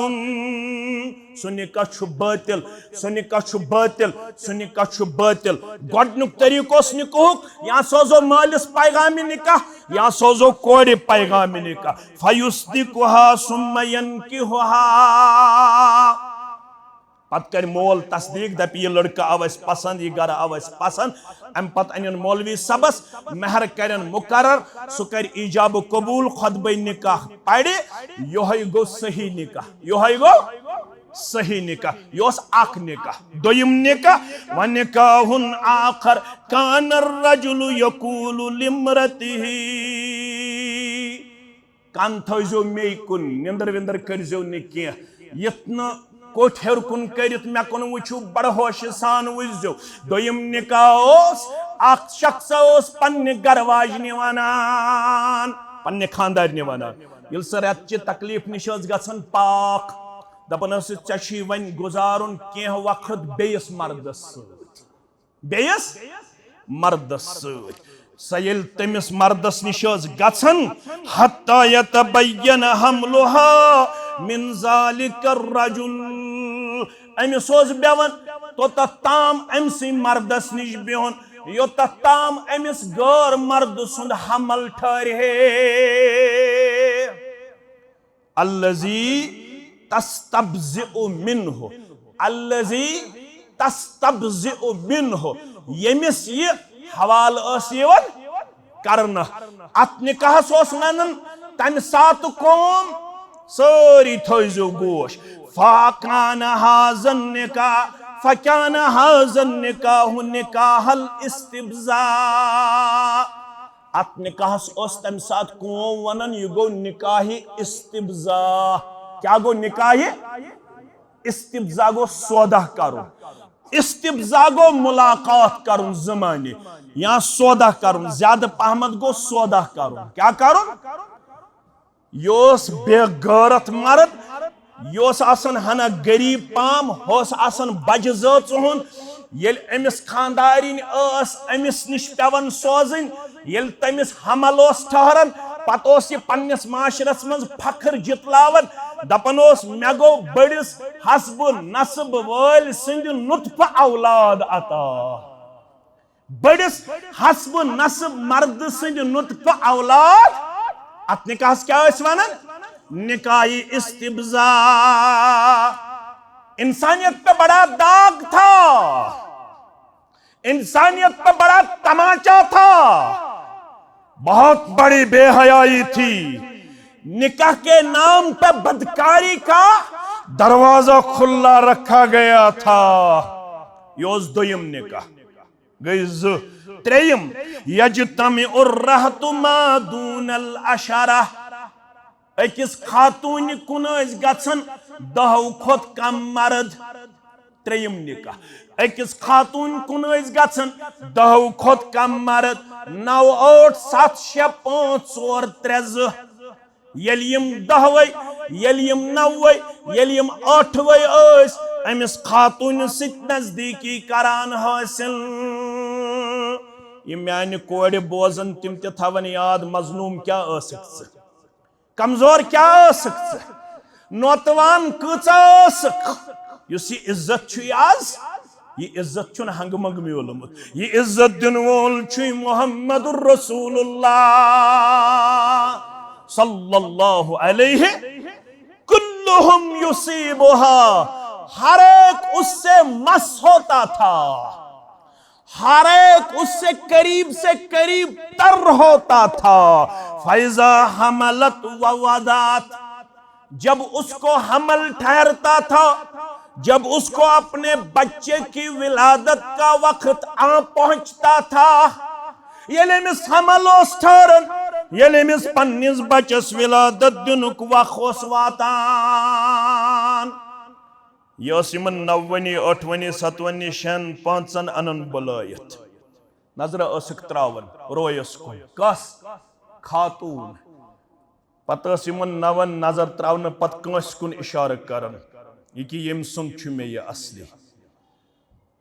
سُہ نکاح چھُ باطل، سُہ نکاح چھُ باطل، سُہ نکاح چھُ باطل۔ گۄڈٕنیُک طریٖقہٕ اوس نکاحُک، یا سوزو مٲلِس پیغامِ نکاح، یا سوزو کورِ پیغامِ نکاح۔ فیصدقها ثم ینکحها۔ پتہٕ کرِ مول تصدیق، دپہِ، یہِ لڑکہٕ آو اسہِ پسند، یہِ گرٕ آو اسہِ پسند۔ امہِ پتہٕ انن مولوی صٲبس، مہر کرن مقرر، سُہ کرِ ایجاب و قبول، خطبہ نکاح پرِ۔ یہوے گوٚو صحیح نکاح، یہوے گوٚو صحیح نکاح۔ یہِ اوس اکھ نکاح۔ دوٚیِم نکاح، ونکاح آخر کان الرجل یقول لامرأته۔ کن تھٲیزیو مے کُن، نِندٕر وِندٕر کٔرزیو نہٕ کینٛہہ۔ یُتھ نہٕ کوٚٹھۍ ہیوٚر کُن کٔرِتھ مےٚ کُن وٕچھِو، بڑٕ ہوشہِ سان وٕچھزیو۔ دوٚیِم نکاح اوس اکھ شخص اوس پننہِ گرٕ واجنہِ ونان، پننہِ خاندارنہِ ونان، ییٚلہِ سۄ رٮ۪تچہِ تکلیف نِش ٲس گژھان پاک، دپان ٲسٕس، "ژےٚ چھُے وۄنۍ گُزارُن کینٛہہ وقت بیٚیِس مردس سۭتۍ۔" بیٚیِس مردس سۭتۍ۔ سۄ ییٚلہِ تٔمِس مردس نِش ٲس گژھان، حتی یتبین حملها من ذلک الرجل۔ أمِس اوس بیوان توٚتتھ تام أمۍ سٕے مردس نِش بِہُن، یوٚتتھ تام أمِس غٲر مردٕ سُنٛد حمل ٹھہرِ ہے۔ الذی تستبذئ منہ، الذی تستبذئ منہ، ییٚمِس یہِ حوالہٕ ٲس یِوان کرنہٕ۔ اتھ نکاحس اوس ونان تمہِ ساتہٕ قوم، سٲری تھٲیزیو گوش، فکان ھذا النکاح، فکان ھذا النکاح نکاح الاستبذاء۔ اتھ نکاحس اوس تمہِ ساتہٕ قوم ونان، یہِ گوٚو نکاحِ استبذاء۔ کیٛاہ گوٚو نکاحِ استبذاء؟ گوٚو سودہ کرُن۔ استبذاء گوٚو ملاقات کرُن زٕ معنی، یا سودہ کرُن، زیادٕ پہمتھ گوٚو سودہ کرُن۔ کیٛاہ کرُن؟ یہِ اوس بے غٲرت مرد، یہِ اوس آسان ہنا غریب پام، ہُہ اوس آسان بجہِ زٲژ ہُنٛد، ییٚلہِ أمِس خانٛدارِنۍ ٲس أمِس نِش پٮ۪وان سوزٕنۍ، ییٚلہِ تٔمِس حمل اوس ٹھہران، پتہٕ اوس یہِ پننِس معاشرس منٛز فخر جتلاوان، دپان اوس، "مےٚ گوٚو بٔڑِس حسب نصب وٲلۍ سٕنٛدِ نطفہٕ اولاد عطا۔" بٔڑِس حسب نصب مردٕ سٕنٛدِ نطفہٕ اولاد۔ اتھ نکاحس کیٛاہ ٲسۍ ونان؟ نکاح استبزا۔ انسانیت پہ بڑا داغ تھا، انسانیت پہ بڑا تماچا تھا، بہت بڑی بے حیائی تھی۔ نکاح کے نام پہ بدکاری کا دروازہ کھلا رکھا گیا تھا۔ یہ اوس دوٚیِم نکاح۔ گٔے زٕ۔ ترٛیٚیِم، یجتمع الرہط ما دون العشرہ۔ أکِس خاتوٗنہِ کُن ٲسۍ گژھان دَہو کھۄتہٕ کم مرد۔ ترٛیٚیِم نکاح۔ أکِس خاتوٗنہِ کُن ٲسۍ گژھان دَہو کھۄتہٕ کم مرد۔ نَو، ٲٹھ، ستھ، شےٚ، پانٛژھ، ژور، ترٛےٚ، زٕ۔ ییٚلہِ یِم دَہوَے، ییٚلہِ یِم نَوَے، ییٚلہِ یِم ٲٹھوَے ٲسۍ أمِس خاتوٗنہِ سۭتۍ نزدیٖکی کران حٲصِل۔ یِم میانہِ کورِ بوزن، تِم تہِ تھاون یاد، مظلوم کیٛاہ ٲسٕکھ ژٕ؟ کمزور کیٛاہ ٲسٕکھ ژٕ؟ نوتوان کۭژاہ ٲسٕکھ؟ یُس یہِ عزت چھُ یہِ آز، یہِ عزت چھُنہٕ ہنگہٕ منگہٕ میوٗلمُت۔ یہِ عزت دِنہٕ وول چھُے محمد رسول اللہ صلی اللہ علیہ۔ کلہم یصیبها، ہر ایک اس سے مس ہوتا تھا، ہر ایک اس سے قریب سے قریب تر ہوتا تھا۔ فیضا حملت و وضعت، جب اس کو حمل ٹھہرتا تھا، جب اس کو اپنے بچے کی ولادت کا وقت آ پہنچتا تھا، ییٚلہِ أمِس حمل اوس ٹھہران، ییٚلہِ أمِس پننِس بچس ولادت دِنُک وق اوس واتان، یہِ ٲس یِمن نَوَنی، ٲٹھوَنی، ستوَنی، شٮ۪ن، پانٛژن انان بُلٲیِتھ۔ نظرہ ٲسٕکھ تراوان رویس کُن۔ کس؟ خاتوٗن۔ پتہٕ ٲس یِمن نَوَن نظر تراونہٕ پتہٕ کٲنٛسہِ کُن اشارٕ کران، یہِ کہِ ییٚمہِ سُنٛد چھُ مےٚ یہِ اصلی۔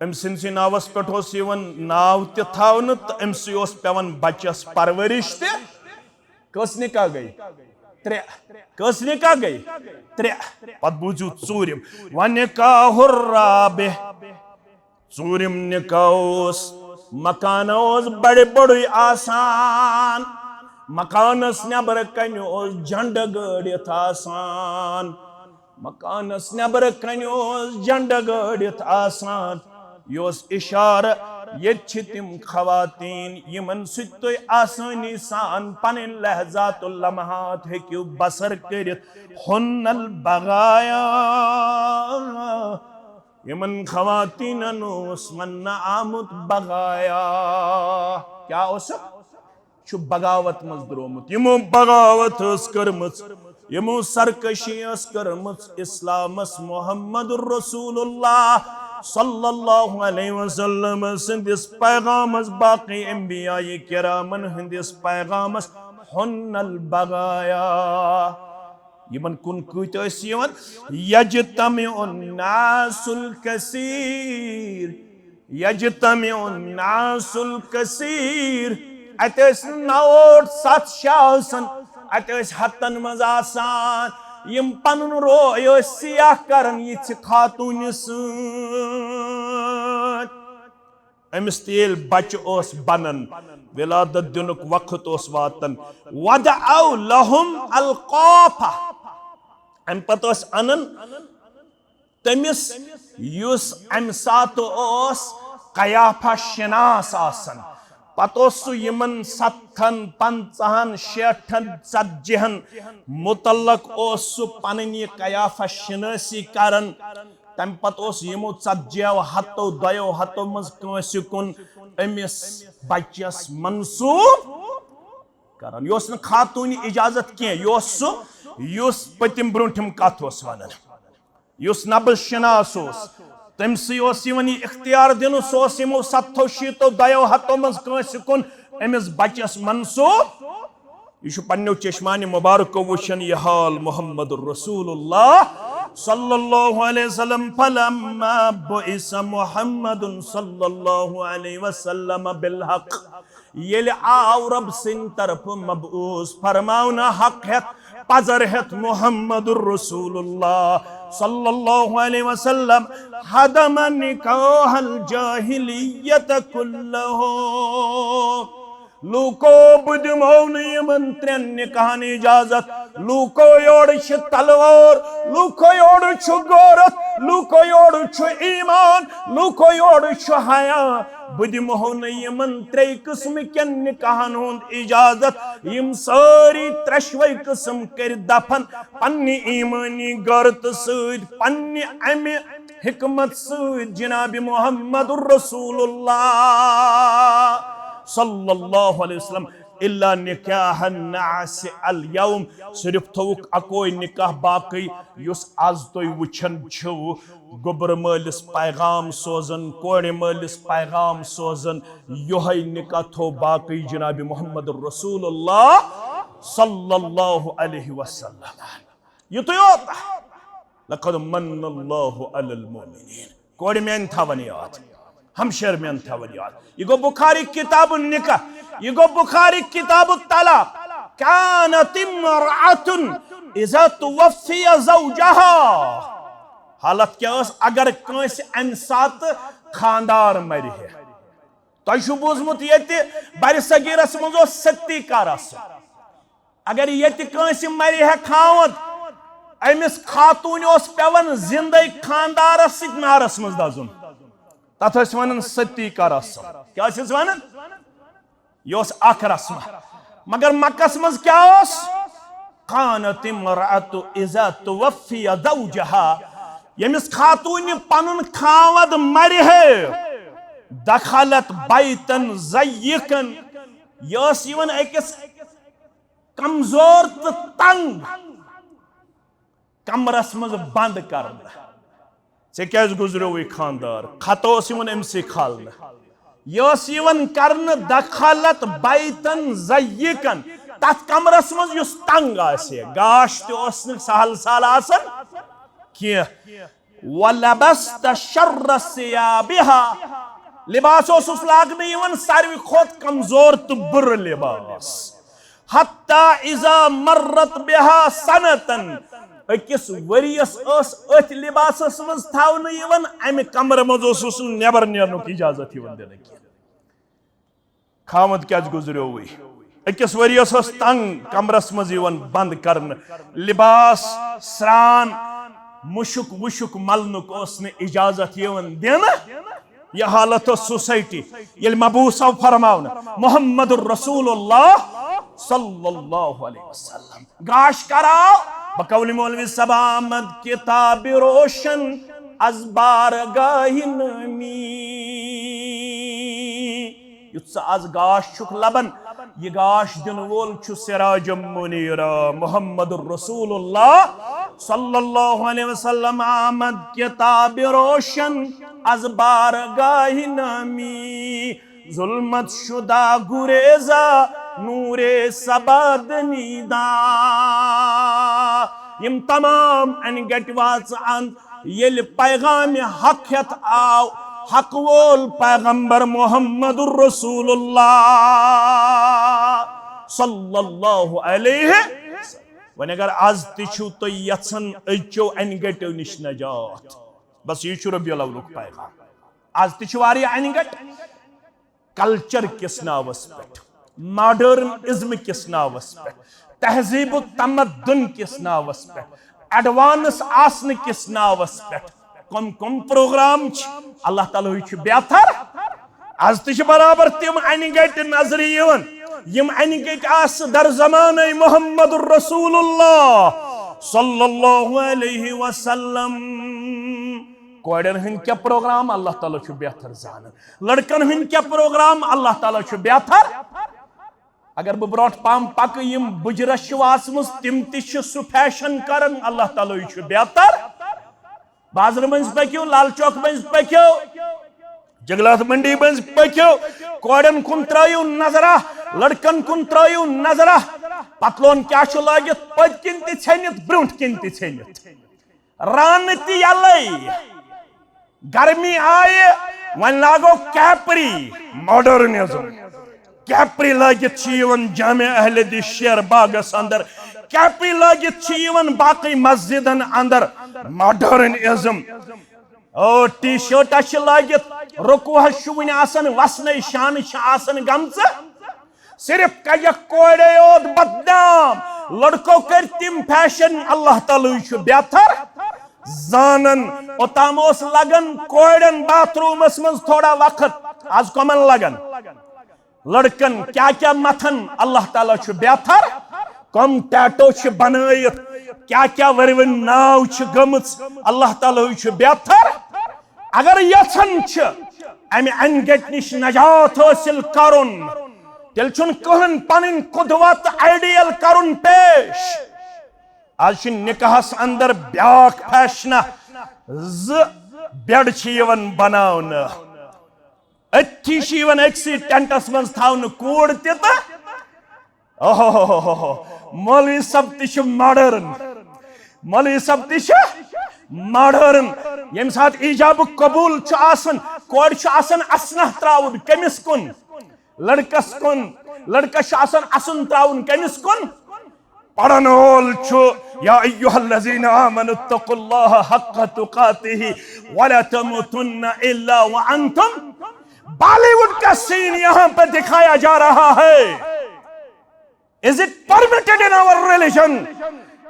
أمۍ سٕنٛدسٕے ناوس پٮ۪ٹھ اوس یِوان ناو تہِ تھاونہٕ تہٕ أمۍ سٕے اوس پٮ۪وان بچس پرورش تہِ۔ کٔژ نکاح گٔے؟ ترٛےٚ۔ کٔژ نکاح گٔے؟ ترٛےٚ۔ پتہٕ بوٗزِو ژوٗرِم۔ ونکاح الرابع۔ ژوٗرِم نکاح اوس، مکانہ اوس بڑِ بڑُے آسان، مکانس نٮ۪برٕ کنہِ اوس جنڈٕ گٲڑِتھ آسان، مکانس نٮ۪برٕ کنہِ اوس جنڈٕ گٲڑِتھ آسان۔ یہِ اوس اشارٕ، ییٚتہِ چھِ تِم خواتین یِمن سۭتۍ تُہۍ آسٲنی سان پنٕنۍ لحظات و لمحات ہیٚکِو بسر کٔرِتھ۔ ہن البغایا۔ یِمن خواتیٖنن اوس وننہٕ آمُت بغایا۔ کیٛاہ اوسُکھ؟ چھُ بغاوت منٛز درٛامُت۔ یِمو بغاوت ٲس کٔرمٕژ، یِمو سرکشی ٲس کٔرمٕژ اسلامس۔ محمد رسول اللہ صلی اللہ علیہ وسلم سٕنٛدِس پیغامس، باقی انبیاء کرامن ہٕنٛدِس پیغامس، ہن البغایا۔ یِمن کُن کۭتۍ ٲسۍ یِوان؟ یجتمع الناس الکثیر، یجتمع الناس الکثیر۔ اتہِ ٲسۍ نہٕ نَو ٲٹھ ستھ شےٚ آسان، اتہِ ٲسۍ ہتن منٛز آسان۔ یِم پنُن روے ٲسۍ سیاہ کران یِژھِ خاتوٗنہِ سۭتۍ۔ أمِس تہِ ییٚلہِ بچہٕ اوس بنان، ولادت دِنُک وقت اوس واتان، وضعوا لهم القافہ۔ امہِ پتہٕ ٲسۍ انان تٔمِس، یُس امہِ ساتہٕ اوس قیافہ شناس آسان۔ پتہٕ اوس سُہ یِمن ستتھن، پنژاہن، شیٹھن، ژتجی ہن متعلق اوس سُہ پنٕنۍ یہِ قیافہ شناسی کران۔ تمہِ پتہٕ اوس یِمو ژتجیو ہتو، دۄیو ہتو منٛز کٲنٛسہِ کُن أمِس بچس منسوب کران۔ یہِ اوس نہٕ خاتوٗنہِ اجازت کینٛہہ، یہِ اوس سُہ یُس پٔتِم برٛونٛٹھِم کتھ اوس ونان، یُس نبض شناس اوس، تٔمۍ سٕے اوس یِوان یہِ اختیار دِنہٕ، سُہ اوس یِمو ستتھو، شیٖتو، دۄیو ہتو منٛز کٲنٛسہِ کُن أمِس بچس منسوب۔ یہِ چھُ پننیو چشمانِ مبارکو وٕچھان یہِ حال محمد رسول اللہ صلی اللہ علیہ وسلم، فلما بعث محمد صلی اللہ علیہ وسلم بالحق، ییٚلہِ آو رب سٕنٛدِ طرفہٕ مبعوث فرماونہٕ، حق ہٮ۪تھ، پزر ہٮ۪تھ محمد رسول اللہ صلی اللہ علیہ وسلم، ہدم نکاح الجاہلیت کلہ۔ لوٗکو، بہٕ دِمو نہٕ یِمن ترٛٮ۪ن نکاحن اجازت۔ لوٗکو، یورٕ چھِ تلوار، لوٗکو، یورٕ چھُ غٲرت، لوٗکو، یورٕ چھُ ایمان، لوٗکو، یورٕ چھُ حیا۔ بہٕ دِمہو نہٕ یِمن ترٛیٚیہِ قٕسمہٕ کٮ۪ن نکاحن ہُنٛد اجازت۔ یِم سٲری ترٛٮ۪شوَے قٕسم کٔرۍ دفن پننہِ ایمٲنی غٲرتہٕ سۭتۍ، پننہِ امہِ حکمت سۭتۍ جناب محمد رسول اللہ صلی اللہ علیہ وسلم۔ الا نکاح الناس الیوم، صرف تھوک اکوے نکاح باقی یُس از تُہۍ وچھان چھِو۔ گوٚبرٕ مٲلِس پیغام سوزان، کورِ مٲلِس پیغام سوزان، یہے نکاح تھو باقی جناب محمد رسول اللہ صلی اللہ علیہ وسلم۔ یُتُے یوت۔ لقد من اللہ علی المؤمنین۔ کورِ میانہِ تھاوان یاد، ہمشیر میانہِ تھاوان یاد۔ یہ گو بخاری کتاب النکاح، یہ گو بخاری کتاب الطلاق۔ کانت امرأة اذا توفی زوجها۔ حالت کیا ٲس اگر کٲنٛسہِ امہِ ساتہٕ خاندار مرِ ہے؟ تۄہہِ چھُو بوٗزمُت ییٚتہِ بر صغیرس منٛز اوس ستی کا رسم۔ اگر ییٚتہِ کٲنٛسہِ مرِ ہے خاوند، أمِس خاتوٗنہِ اوس پٮ۪وان زِندَے خاندارس سۭتۍ نارس منٛز دَزُن۔ تَتھ ٲسۍ وَنان ستی کا رسم۔ کیٛاہ ٲسِس وَنان؟ یہِ اوس اکھ رسمہ۔ مگر مکس منٛز کیٛاہ اوس؟ کانت امرأة اذا توفی زوجها۔ ییٚمِس خاتوٗنہِ پنُن خاوند مرِ ہے، دخلت بیتن ضیقن۔ یہِ ٲس یِوان أکِس کمزور تہٕ تنگ کمرس منٛز بند کرنہٕ۔ ژےٚ کیازِ گُزریووُے خاندار؟ خطا اوس یِوان أمسٕے کھالنہٕ۔ یہِ ٲس یِوان کرنہٕ دخلت بیتن ضیقن، تتھ کمرس منٛز یُس تنگ آسہِ ہے۔ گاش تہِ اوس نہٕ سہل سہل آسان کینٛہہ۔ ولبست شر ثیابها، لباس اوسُس لاگنہٕ یِوان ساروی کھۄتہٕ کمزور تہٕ بُرٕ لباس۔ حتی اذا مرت بها سنة، أکِس ؤریَس ٲس أتھۍ لباسس منٛز تھاونہٕ یِوان، امہِ کمرٕ منٛز اوسُس نہٕ نٮ۪بر نیرنُک اجازت یِوان دِنہٕ کینٛہہ۔ خاوند کیازِ گُزریووُے؟ أکِس ؤریَس ٲس تنگ کمرس منٛز یِوان بند کرنہٕ، لباس، سران، مُشُک وُشُک ملنُک اوس نہٕ اجازت یِوان دِنہٕ۔ یہِ حالت ٲس سوسائٹی۔ ییٚلہِ مبعوث آو فرماونہٕ محمد رسول اللہ صلی اللہ علیہ وسلم، گاش کراو بقول مولوی صاحب آمد کتاب روشن از بارگاہ نامی۔ یُتھ ژٕ از گاش چھُکھ لبان، یہِ گاش دِنہٕ وول چھُ سراج منیرا محمد رسول اللہ صلی اللہ علیہ وسلم۔ آمد کتاب روشن از بارگاہ نامی، ظلمت شدہ گریزا نور سبا دنیدا۔ یِم تمام انہِ گٹہِ واژٕ اند ییٚلہِ پیغام حق ہٮ۪تھ آو، حق وول پیغمبر محمد رسول اللہ صلی اللہ علیہ وسلم۔ وۄنۍ اگر از تہِ چھِو تُہۍ یژھان أزچو انہِ گٹیو نِش نجات، بس یہِ چھُ ربیع الاولُک پیغام۔ از تہِ چھِ واریاہ انہِ گٹۍ۔ کلچر کِس ناوس پٮ۪ٹھ، ماڈرن ازم کِس ناوس پٮ۪ٹھ، تہذیب و تمدن کِس ناوس پٮ۪ٹھ، ایڈوانس آسنہٕ کِس ناوس پٮ۪ٹھ کم کم پروگرام چھِ؟ اللہ تعالیٰ ہٕے چھُ بہتر۔ از تہِ چھِ برابر تِم انہِ گٹہِ نظرِ یِوان، یِم انہِ گٹہِ آسہٕ در زمانَے محمد رسول اللہ صلی اللہ علیہ وسلم۔ کورٮ۪ن ہٕنٛدۍ کیٛاہ پروگرام، اللہ تعالیٰ چھُ بہتر زانان۔ لڑکن ہٕنٛدۍ کیٛاہ پروگرام، اللہ تعالیٰ چھُ بہتر۔ اگر بہٕ برونٛٹھ پہم پکہٕ، یِم بُجرس چھِ واسمٕژ، تِم تہِ چھِ سُہ فیشن کران، اللہ تعالیٰ ہٕے چھُ بہتر۔ بازرٕ مٔنٛزۍ پٔکِو، لال چوک مٔنٛزۍ پٔکِو، جنگلات منڈی مٔنٛزۍ پٔکِو، کورٮ۪ن کُن ترٲیِو نظرہ، لڑکن کُن ترٲیِو نظرہ۔ پتلون کیٛاہ چھُ لٲگِتھ، پٔتۍ کِنۍ تہِ ژھیٚنِتھ، برونٛٹھ کِنۍ تہِ ژھیٚنِتھ۔ رانہٕ تہِ یلے، گرمی آیہِ، وۄنۍ لاگو کیپری، ماڈرنزم۔ کیپری لٲگِتھ چھِ یِوان جامع اہل حدیث شیر باغس اندر، کیپری لٲگِتھ چھِ یِوان باقٕے مسجدن اندر، ماڈرنزم۔ او، ٹی شرٹہ چھِ لٲگِتھ، رکوعس چھُ وُنہِ آسان وسنے، شانہٕ چھِ آسان گٔمژٕ۔ صرف کجکھ کورے یوت بدنام، لڑکو کٔرۍ تِم فیشن، اللہ تعالیٰ چھُ بہتر زانن۔ اوتام اوس لگان کورٮ۪ن باتھ رومس منٛز تھوڑا وقت، از کمن لگان؟ لڑکن کیا کیا متھن، اللہ تعالیٰ چھُ بہتر۔ کم ٹیٹو چھِ بنٲیِتھ، کیا کیا ورِ ورِ ناو چھِ گٔمٕژ، اللہ تعالیٰ چھُ بہتر۔ اگر یژھان چھِ امہِ انہِ گٔٹۍ نِش نجات حٲصِل کرُن، تیٚلہِ چھُنہٕ کٕہٕنۍ پنٕنۍ قدوہ تہٕ آئیڈیل کرُن پیش۔ از چھِ نکاحس اندر بیاکھ فیشنہ، زٕ بیڈ چھِ یِوان بناونہٕ، أتھی چھِ یِوان أکسٕے ٹینٹس منٛز تھاونہٕ کوٗر تہِ تہٕ، اوہوہوہو، مولوی صٲب تہِ چھِ ماڈرن، مولوی صٲب تہِ چھِ ماڈرن۔ ییٚمہِ ساتہٕ ایجاب قبول چھُ آسان، کورِ چھُ آسان اسنہ تراوُن کٔمِس کُن؟ لڑکس کُن۔ لڑکس چھُ آسان اسُن تراوُن کٔمِس کُن؟ پرن وول چھُ، یا ایھا الذین آمنوا اتقوا اللہ حق تقاتہ ولا تموتن الا وانتم۔ بالی ووڈ کا سین یہاں پہ دکھایا جا رہا ہے۔ Is it permitted in our religion?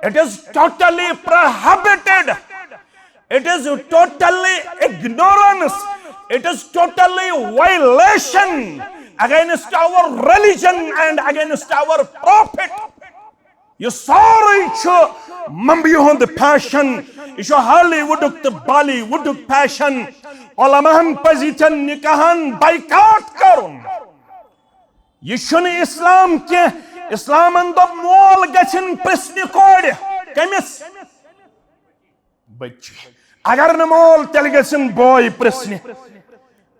It is totally prohibited. It is totally ignorance. It is totally violation against our religion and against our prophet. یہِ سورُے چھُ ممبیہِ ہُنٛد فیشن، یہِ چھُ ہالی وُڈُک تہٕ بالی وُڈُک فیشن۔ علماہن پزِ یِتھٮ۪ن نکاحن بائیکاٹ کرُن۔ یہِ چھُنہٕ اسلام کینٛہہ۔ اسلامن دوٚپ مول گژھن پرژھنہِ کورِ۔ کٔمِس؟ بچہِ۔ اگر نہٕ مول، تیٚلہِ گژھن بوے پرژھنہِ۔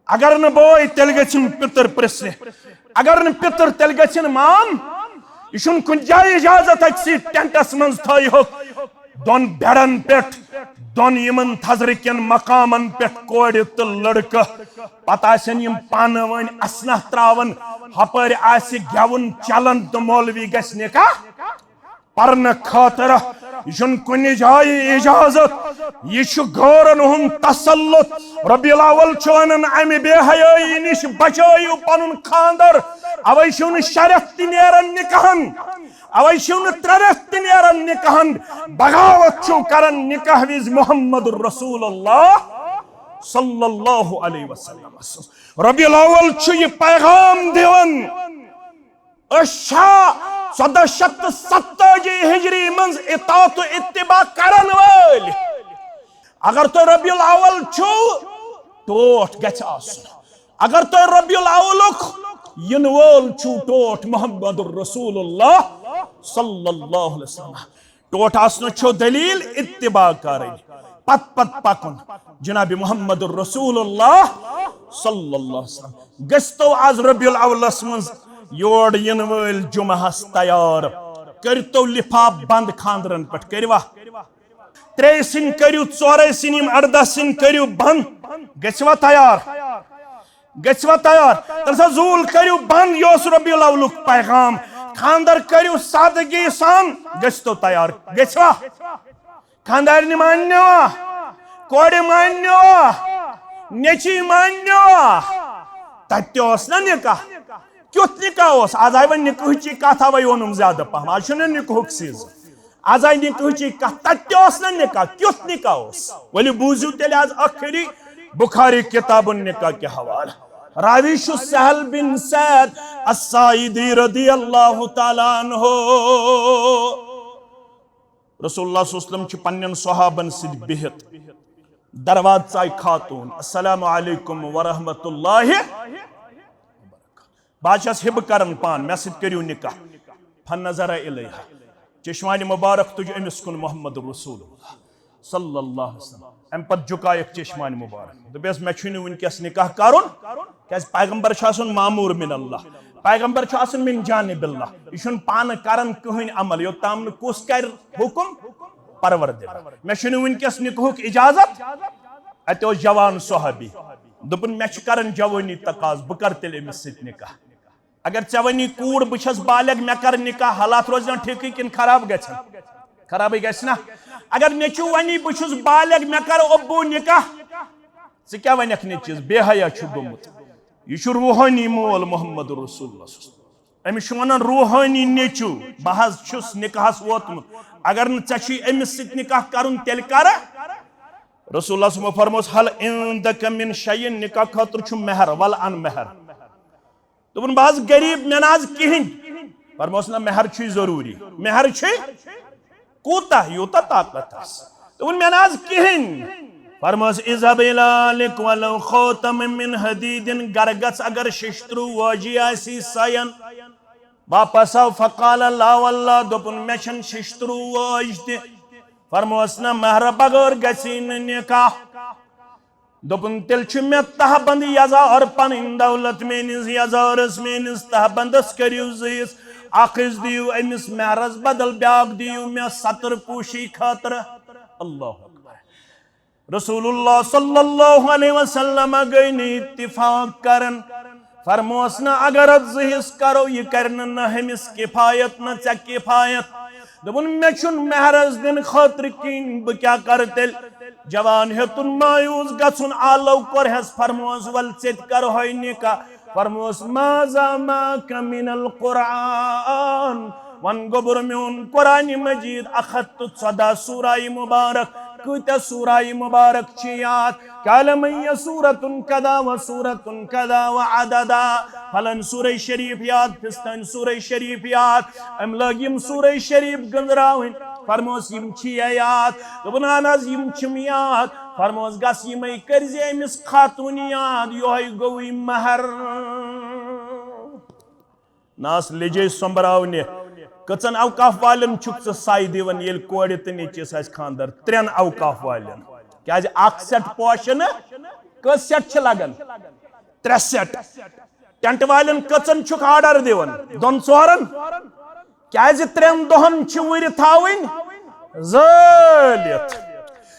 اگر نہٕ بوے، تیٚلہِ گژھن پِتٕر پرژھنہِ۔ اگر نہٕ پِتٕر، تیٚلہِ گژھن مام۔ یہِ چھُنہٕ کُنہِ جایہِ اجازت اَتہِ سۭتۍ ٹینٹس منٛز تھٲیہوکھ دۄن بیڈن پٮ۪ٹھ، دۄن یِمن تھزرٕ کٮ۪ن مقامن پٮ۪ٹھ کورِ تہٕ لڑکہٕ۔ پتہٕ آسن یِم پانہٕ ؤنۍ اسنہ تراوان، ہپٲرۍ آسہِ گٮ۪وُن چلان تہٕ مولوی گژھِ نکاح پرنہٕ خٲطرٕ۔ یہِ چھُنہٕ کُنہِ جایہِ اجازت، یہِ چھُ غٲرن ہُنٛد تسلط۔ ربیع الاول چھُ ونان، امہِ بے حیٲیی نِش بچٲیِو پنُن خاندر۔ اوے چھُنہٕ شےٚ رٮ۪تھ تہِ نیران نکاحن، اوے چھُنہٕ ترٛےٚ رٮ۪تھ تہِ نیران نکاحن۔ بغاوت چھُو کران نکاح وِزِ محمد رسول اللہ صلی اللہ علیہ وسلمس۔ ربیع الاول چھُ یہِ پیغام دِوان۔ أسۍ چھا ژۄدہ شیٚتھ تہٕ ستتٲجی ہجری منٛز اطاعت و اتباع کرن وٲلۍ؟ اگر تۄہہِ ربیع الاول چھُو، ٹوٹھ گژھِ آسُن۔ اگر تۄہہِ ربیع الاولُک یِنہٕ وول چھُو، ٹوٹھ محمد رسول اللہ صلی اللہ علیہ وسلم۔ ٹوٹھ آسنہٕ چھو دلیل اتباع کرٕنۍ، پت پت پکُن جناب محمد رسول اللہ صلی اللہ علیہ وسلم۔ گٔژھتو آز ربیع الاولس منٛز یور یِنہٕ وٲلۍ جمعہس تیار، کٔرتو لفاف بند خاندرن پٮ۪ٹھ، کٔروا؟ ترٛےٚ سِنۍ کٔرِو، ژورے سِنۍ، یِم اردہ سِنۍ کٔرِو بند، گٔژھوا تیار؟ گٔژھوا تیار؟ تیٚلہِ سا زوٗل کٔرِو بند، یہِ اوس ربیع الاولُک پیغام۔ خاندر کٔرِو سادگی سان، گٔژھتو تیار۔ گٔژھوا؟ خاندارنہِ ماننوا؟ کورِ ماننوا؟ نیٚچی ماننوا؟ تتہِ تہِ اوس نا نکاح۔ کیُتھ نکاح اوس؟ از آیہِ وۄنۍ نکاحٕچی کتھ، اوے ووٚنُم زیادٕ پہم۔ از چھُنہٕ نکاحُک سیزن۔ از آیہِ نکاحٕچی کتھ، تتہِ تہِ اوس نا نکاح، کیُتھ نکاح اوس؟ ؤلِو بوٗزِو تیٚلہِ از ٲخری بخاری کتاب النکاح کہِ حوالہٕ۔ راوی چھُ سہل بن سعد الساعدی رضی اللہ تعالیٰ عنہ۔ رسول اللہ صلی اللہ علیہ وسلم چھِ پننٮ۪ن صحابن سۭتۍ بِہِتھ، دروازٕ ژایہِ خاتوٗن، "السلام علیکم ورحمۃ اللہ"۔ بہٕ حظ چھَس ہِبہٕ کران پان، مےٚ سۭتۍ کٔرِو نکاح۔ فنظر الیہا، چشمانِ مبارک تُج أمِس کُن محمد رسول اللہ صلی اللہ علیہ وسلم۔ اَمہِ پتہٕ جُکایَکھ چشمانِ مبارک، دوٚپیس، "مےٚ چھُے نہٕ وٕنکیٚس نکاح کرُن، کیازِ پیغمبر چھُ آسان مامور من اللہ، پیغمبر چھُ آسان من جانب اللہ، یہِ چھُنہٕ پانہٕ کران کٕہٕنۍ عمل، یوٚتام نہٕ کُس کرِ حُکم؟" پروردگار، مےٚ چھُنہٕ وٕنکیٚس نکاحُک اجازت۔ اَتہِ اوس جوان صحابی، دوٚپُن، مےٚ چھُ کران جوٲنی تقاضہٕ، بہٕ کرٕ تیٚلہِ أمِس سۭتۍ نکاح۔ اگر ژےٚ وَنی کوٗر، بہٕ چھَس بالغ، مےٚ کر نکاح، حالات روزن ٹھیکٕے کِنہٕ خراب گژھن؟ خرابٕے گژھِ نا۔ اگر نیٚچوٗ وَنی، بہٕ چھُس بالغ، مےٚ کر ابو نکاح، ژٕ کیٛاہ وَنکھ نیٚچوِس؟ بے حیا چھُ گوٚمُت۔ یہِ چھُ روحٲنی مول محمد رسول اللہ صلی اللہ علیہ وسلم۔ أمِس چھُ وَنان روحٲنی نیٚچوٗ، بہٕ حظ چھُس نکاحس ووتمُت۔ اگر نہٕ ژےٚ چھُے أمِس سۭتۍ نکاح کرُن، تیٚلہِ کر۔ رسول اللہ صلی اللہ علیہ وسلم فرموس، "هل عندك من شيء؟" نکاح خٲطرٕ چھُ مہر، ول ان مہر۔ دوٚپُن، "بہٕ حظ غریٖب، مےٚ نہ حظ کِہیٖنۍ۔" فرموس، "نہ، مہر چھُے ضروٗری، مہر چھُے۔" کوٗتاہ؟ یوٗتاہ طاقت آسہِ۔ دوٚپُن، "مےٚ نہ حظ کِہیٖنۍ۔" فرمٲس، "اذهب إلى أهلك ولو خاتما من حديد"، گرٕ گژھ، اگر ششترو وٲجی آسی سۄ اَن۔ واپس آو، فقال، "لا والله"، دوٚپُن، "مےٚ چھَنہٕ ششترو وٲج تہِ۔" فرموس، "نہ، مہرٕ بغٲر گژھی نہٕ نکاح۔" دوٚپُن، "تیٚلہِ چھُ مےٚ تہہ بند یزار پنٕنۍ دولت میٲنِس یزارس، میٲنِس تہہ بندس کٔرِو زٕ حصہٕ، اکھ حصہٕ دِیِو أمِس مہرس بدل، بیاکھ دِیِو مےٚ ستر پوشی خٲطرٕ۔" اللہ اکبر۔ رسول اللہ صلی اللہ علیہ وسلم گٔے نہٕ اتفاق کران۔ فرموس، نہ، اگر اتھ زٕ حصہٕ کرو، یہِ کرِ نہٕ نہ ہُمِس کفایت، نہ ژےٚ کفایت۔ دوٚپُن، مےٚ چھُنہٕ مہرس دِنہٕ خٲطرٕ کِہیٖنۍ، بہٕ کیٛاہ کرٕ تیٚلہِ؟ جوان ہیوٚتُن مایوس گژھُن، آلو کوٚرہَس، فرموس، ول ژےٚ تہِ کرہوے نکاح۔ فرموس، ماذا معك من القرآن؟ وَن گوٚبُر میون، قرآن مجید اکھ ہتھ تہٕ ژۄداہ سورہ مبارک، کۭتیاہ سورہ مبارک چھِ یاد؟ قال من هي سورة كذا وسورة كذا وعددا۔ فلن سورہ شریف یاد، فستٲنۍ سورہ شریف یاد۔ أمۍ لٲگۍ یِم سورہ شریف گٔنزراوٕنۍ۔ فرموس، یِم چھِیا یاد؟ دوٚپُن، اہن حظ، یِم چھِم یاد۔ فرموس، گژھ یِمے کٔرزِ أمِس خاتوٗنہِ یاد، یِہوٚے گوٚوُے مہر۔ ناس لیٚجے سۄمبراونہِ۔ کٔژن اوقاف والٮ۪ن چھُکھ ژٕ سَے دِوان، ییٚلہِ کورِ تہٕ نیٚچوِس آسہِ خانٛدر؟ ترٛٮ۪ن اوقاف والٮ۪ن۔ کیٛازِ اکھ سٮ۪ٹ پوشہِ نہٕ؟ کٔژ سٮ۪ٹ چھِ لگان؟ ترٛےٚ سٮ۪ٹ۔ ٹینٹ والٮ۪ن کٔژن چھُکھ آرڈر دِوان؟ دۄن ژورن۔ کیٛازِ ترٛٮ۪ن دۄہن چھِ وُرِ تھاوٕنۍ زٲلِتھ۔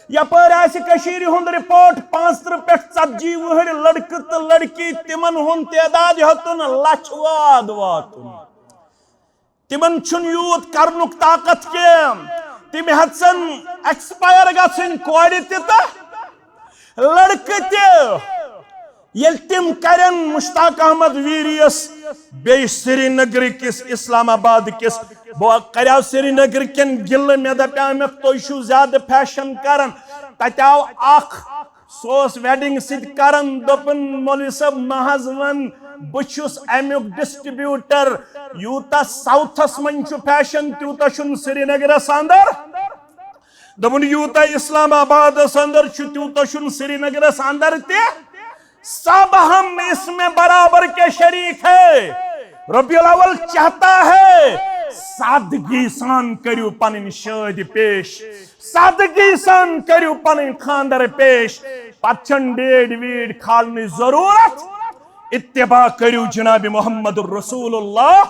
یپٲرۍ آسہِ کٔشیٖرِ ہُنٛد رپورٹ، پانٛژترٕہ پٮ۪ٹھ ژتجی وُہٕرۍ لڑکہٕ تہٕ لڑکی، تِمن ہُنٛد تعداد ہیوٚتُن لچھ واد واتُن۔ تِمن چھُنہٕ یوٗت کرنُک طاقت کینٛہہ۔ تِم ہٮ۪ژن ایکسپایر گژھٕنۍ، کورِ تہِ تہٕ لڑکہٕ تہِ۔ ییٚلہِ تِم کرن مشتاق احمد ویریس بیٚیہِ سرینگر کِس، اسلام آباد کِس، بہٕ کریاو سرینگر کٮ۪ن گِلہٕ، مےٚ دپیٛامکھ، تُہۍ چھِو زیادٕ فیشن کران۔ تتہِ آو اکھ، سُہ اوس ویڈنگ سۭتۍ کران، دوٚپُن، مولوی صٲب، مہ حظ وَن، بہٕ چھُس امیُک ڈسٹریبیوٹر۔ یوٗتاہ ساؤتھس منٛز چھُ فیشن، تیوٗتاہ چھُنہٕ سرینگرس اندر۔ دوٚپُن، یوٗتاہ اسلام آبادس اندر چھُ، تیوٗتاہ چھُنہٕ سرینگرس اندر تہِ۔ سب ہم اس میں برابر کے شریک ہے۔ ربیع الاول چاہتا ہے، سادگی سان کٔرِو پنٕنۍ شٲدۍ پیش، سادگی سان کٔرِو پنٕنۍ خانٛدر پیش۔ پتہٕ چھَنہٕ ڈیٹ ویٹ کھالنٕچ ضروٗرت۔ اتباع کٔرِو جناب محمد رسول اللہ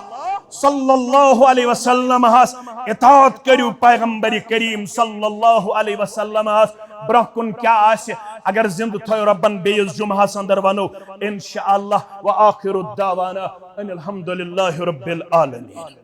صلی اللہ علیہ وسلم ہس، اطاعت کٔرِو پیغمبر کریم صلی اللہ علیہ وسلم ہس۔ برونٛہہ کُن کیٛاہ آسہِ، اگر زندٕ تھٲیو رۄبن بیٚیِس جمعہس اندر ونو انشاءاللہ۔ وآخر دعوانا ان الحمد للہ رب العالمین۔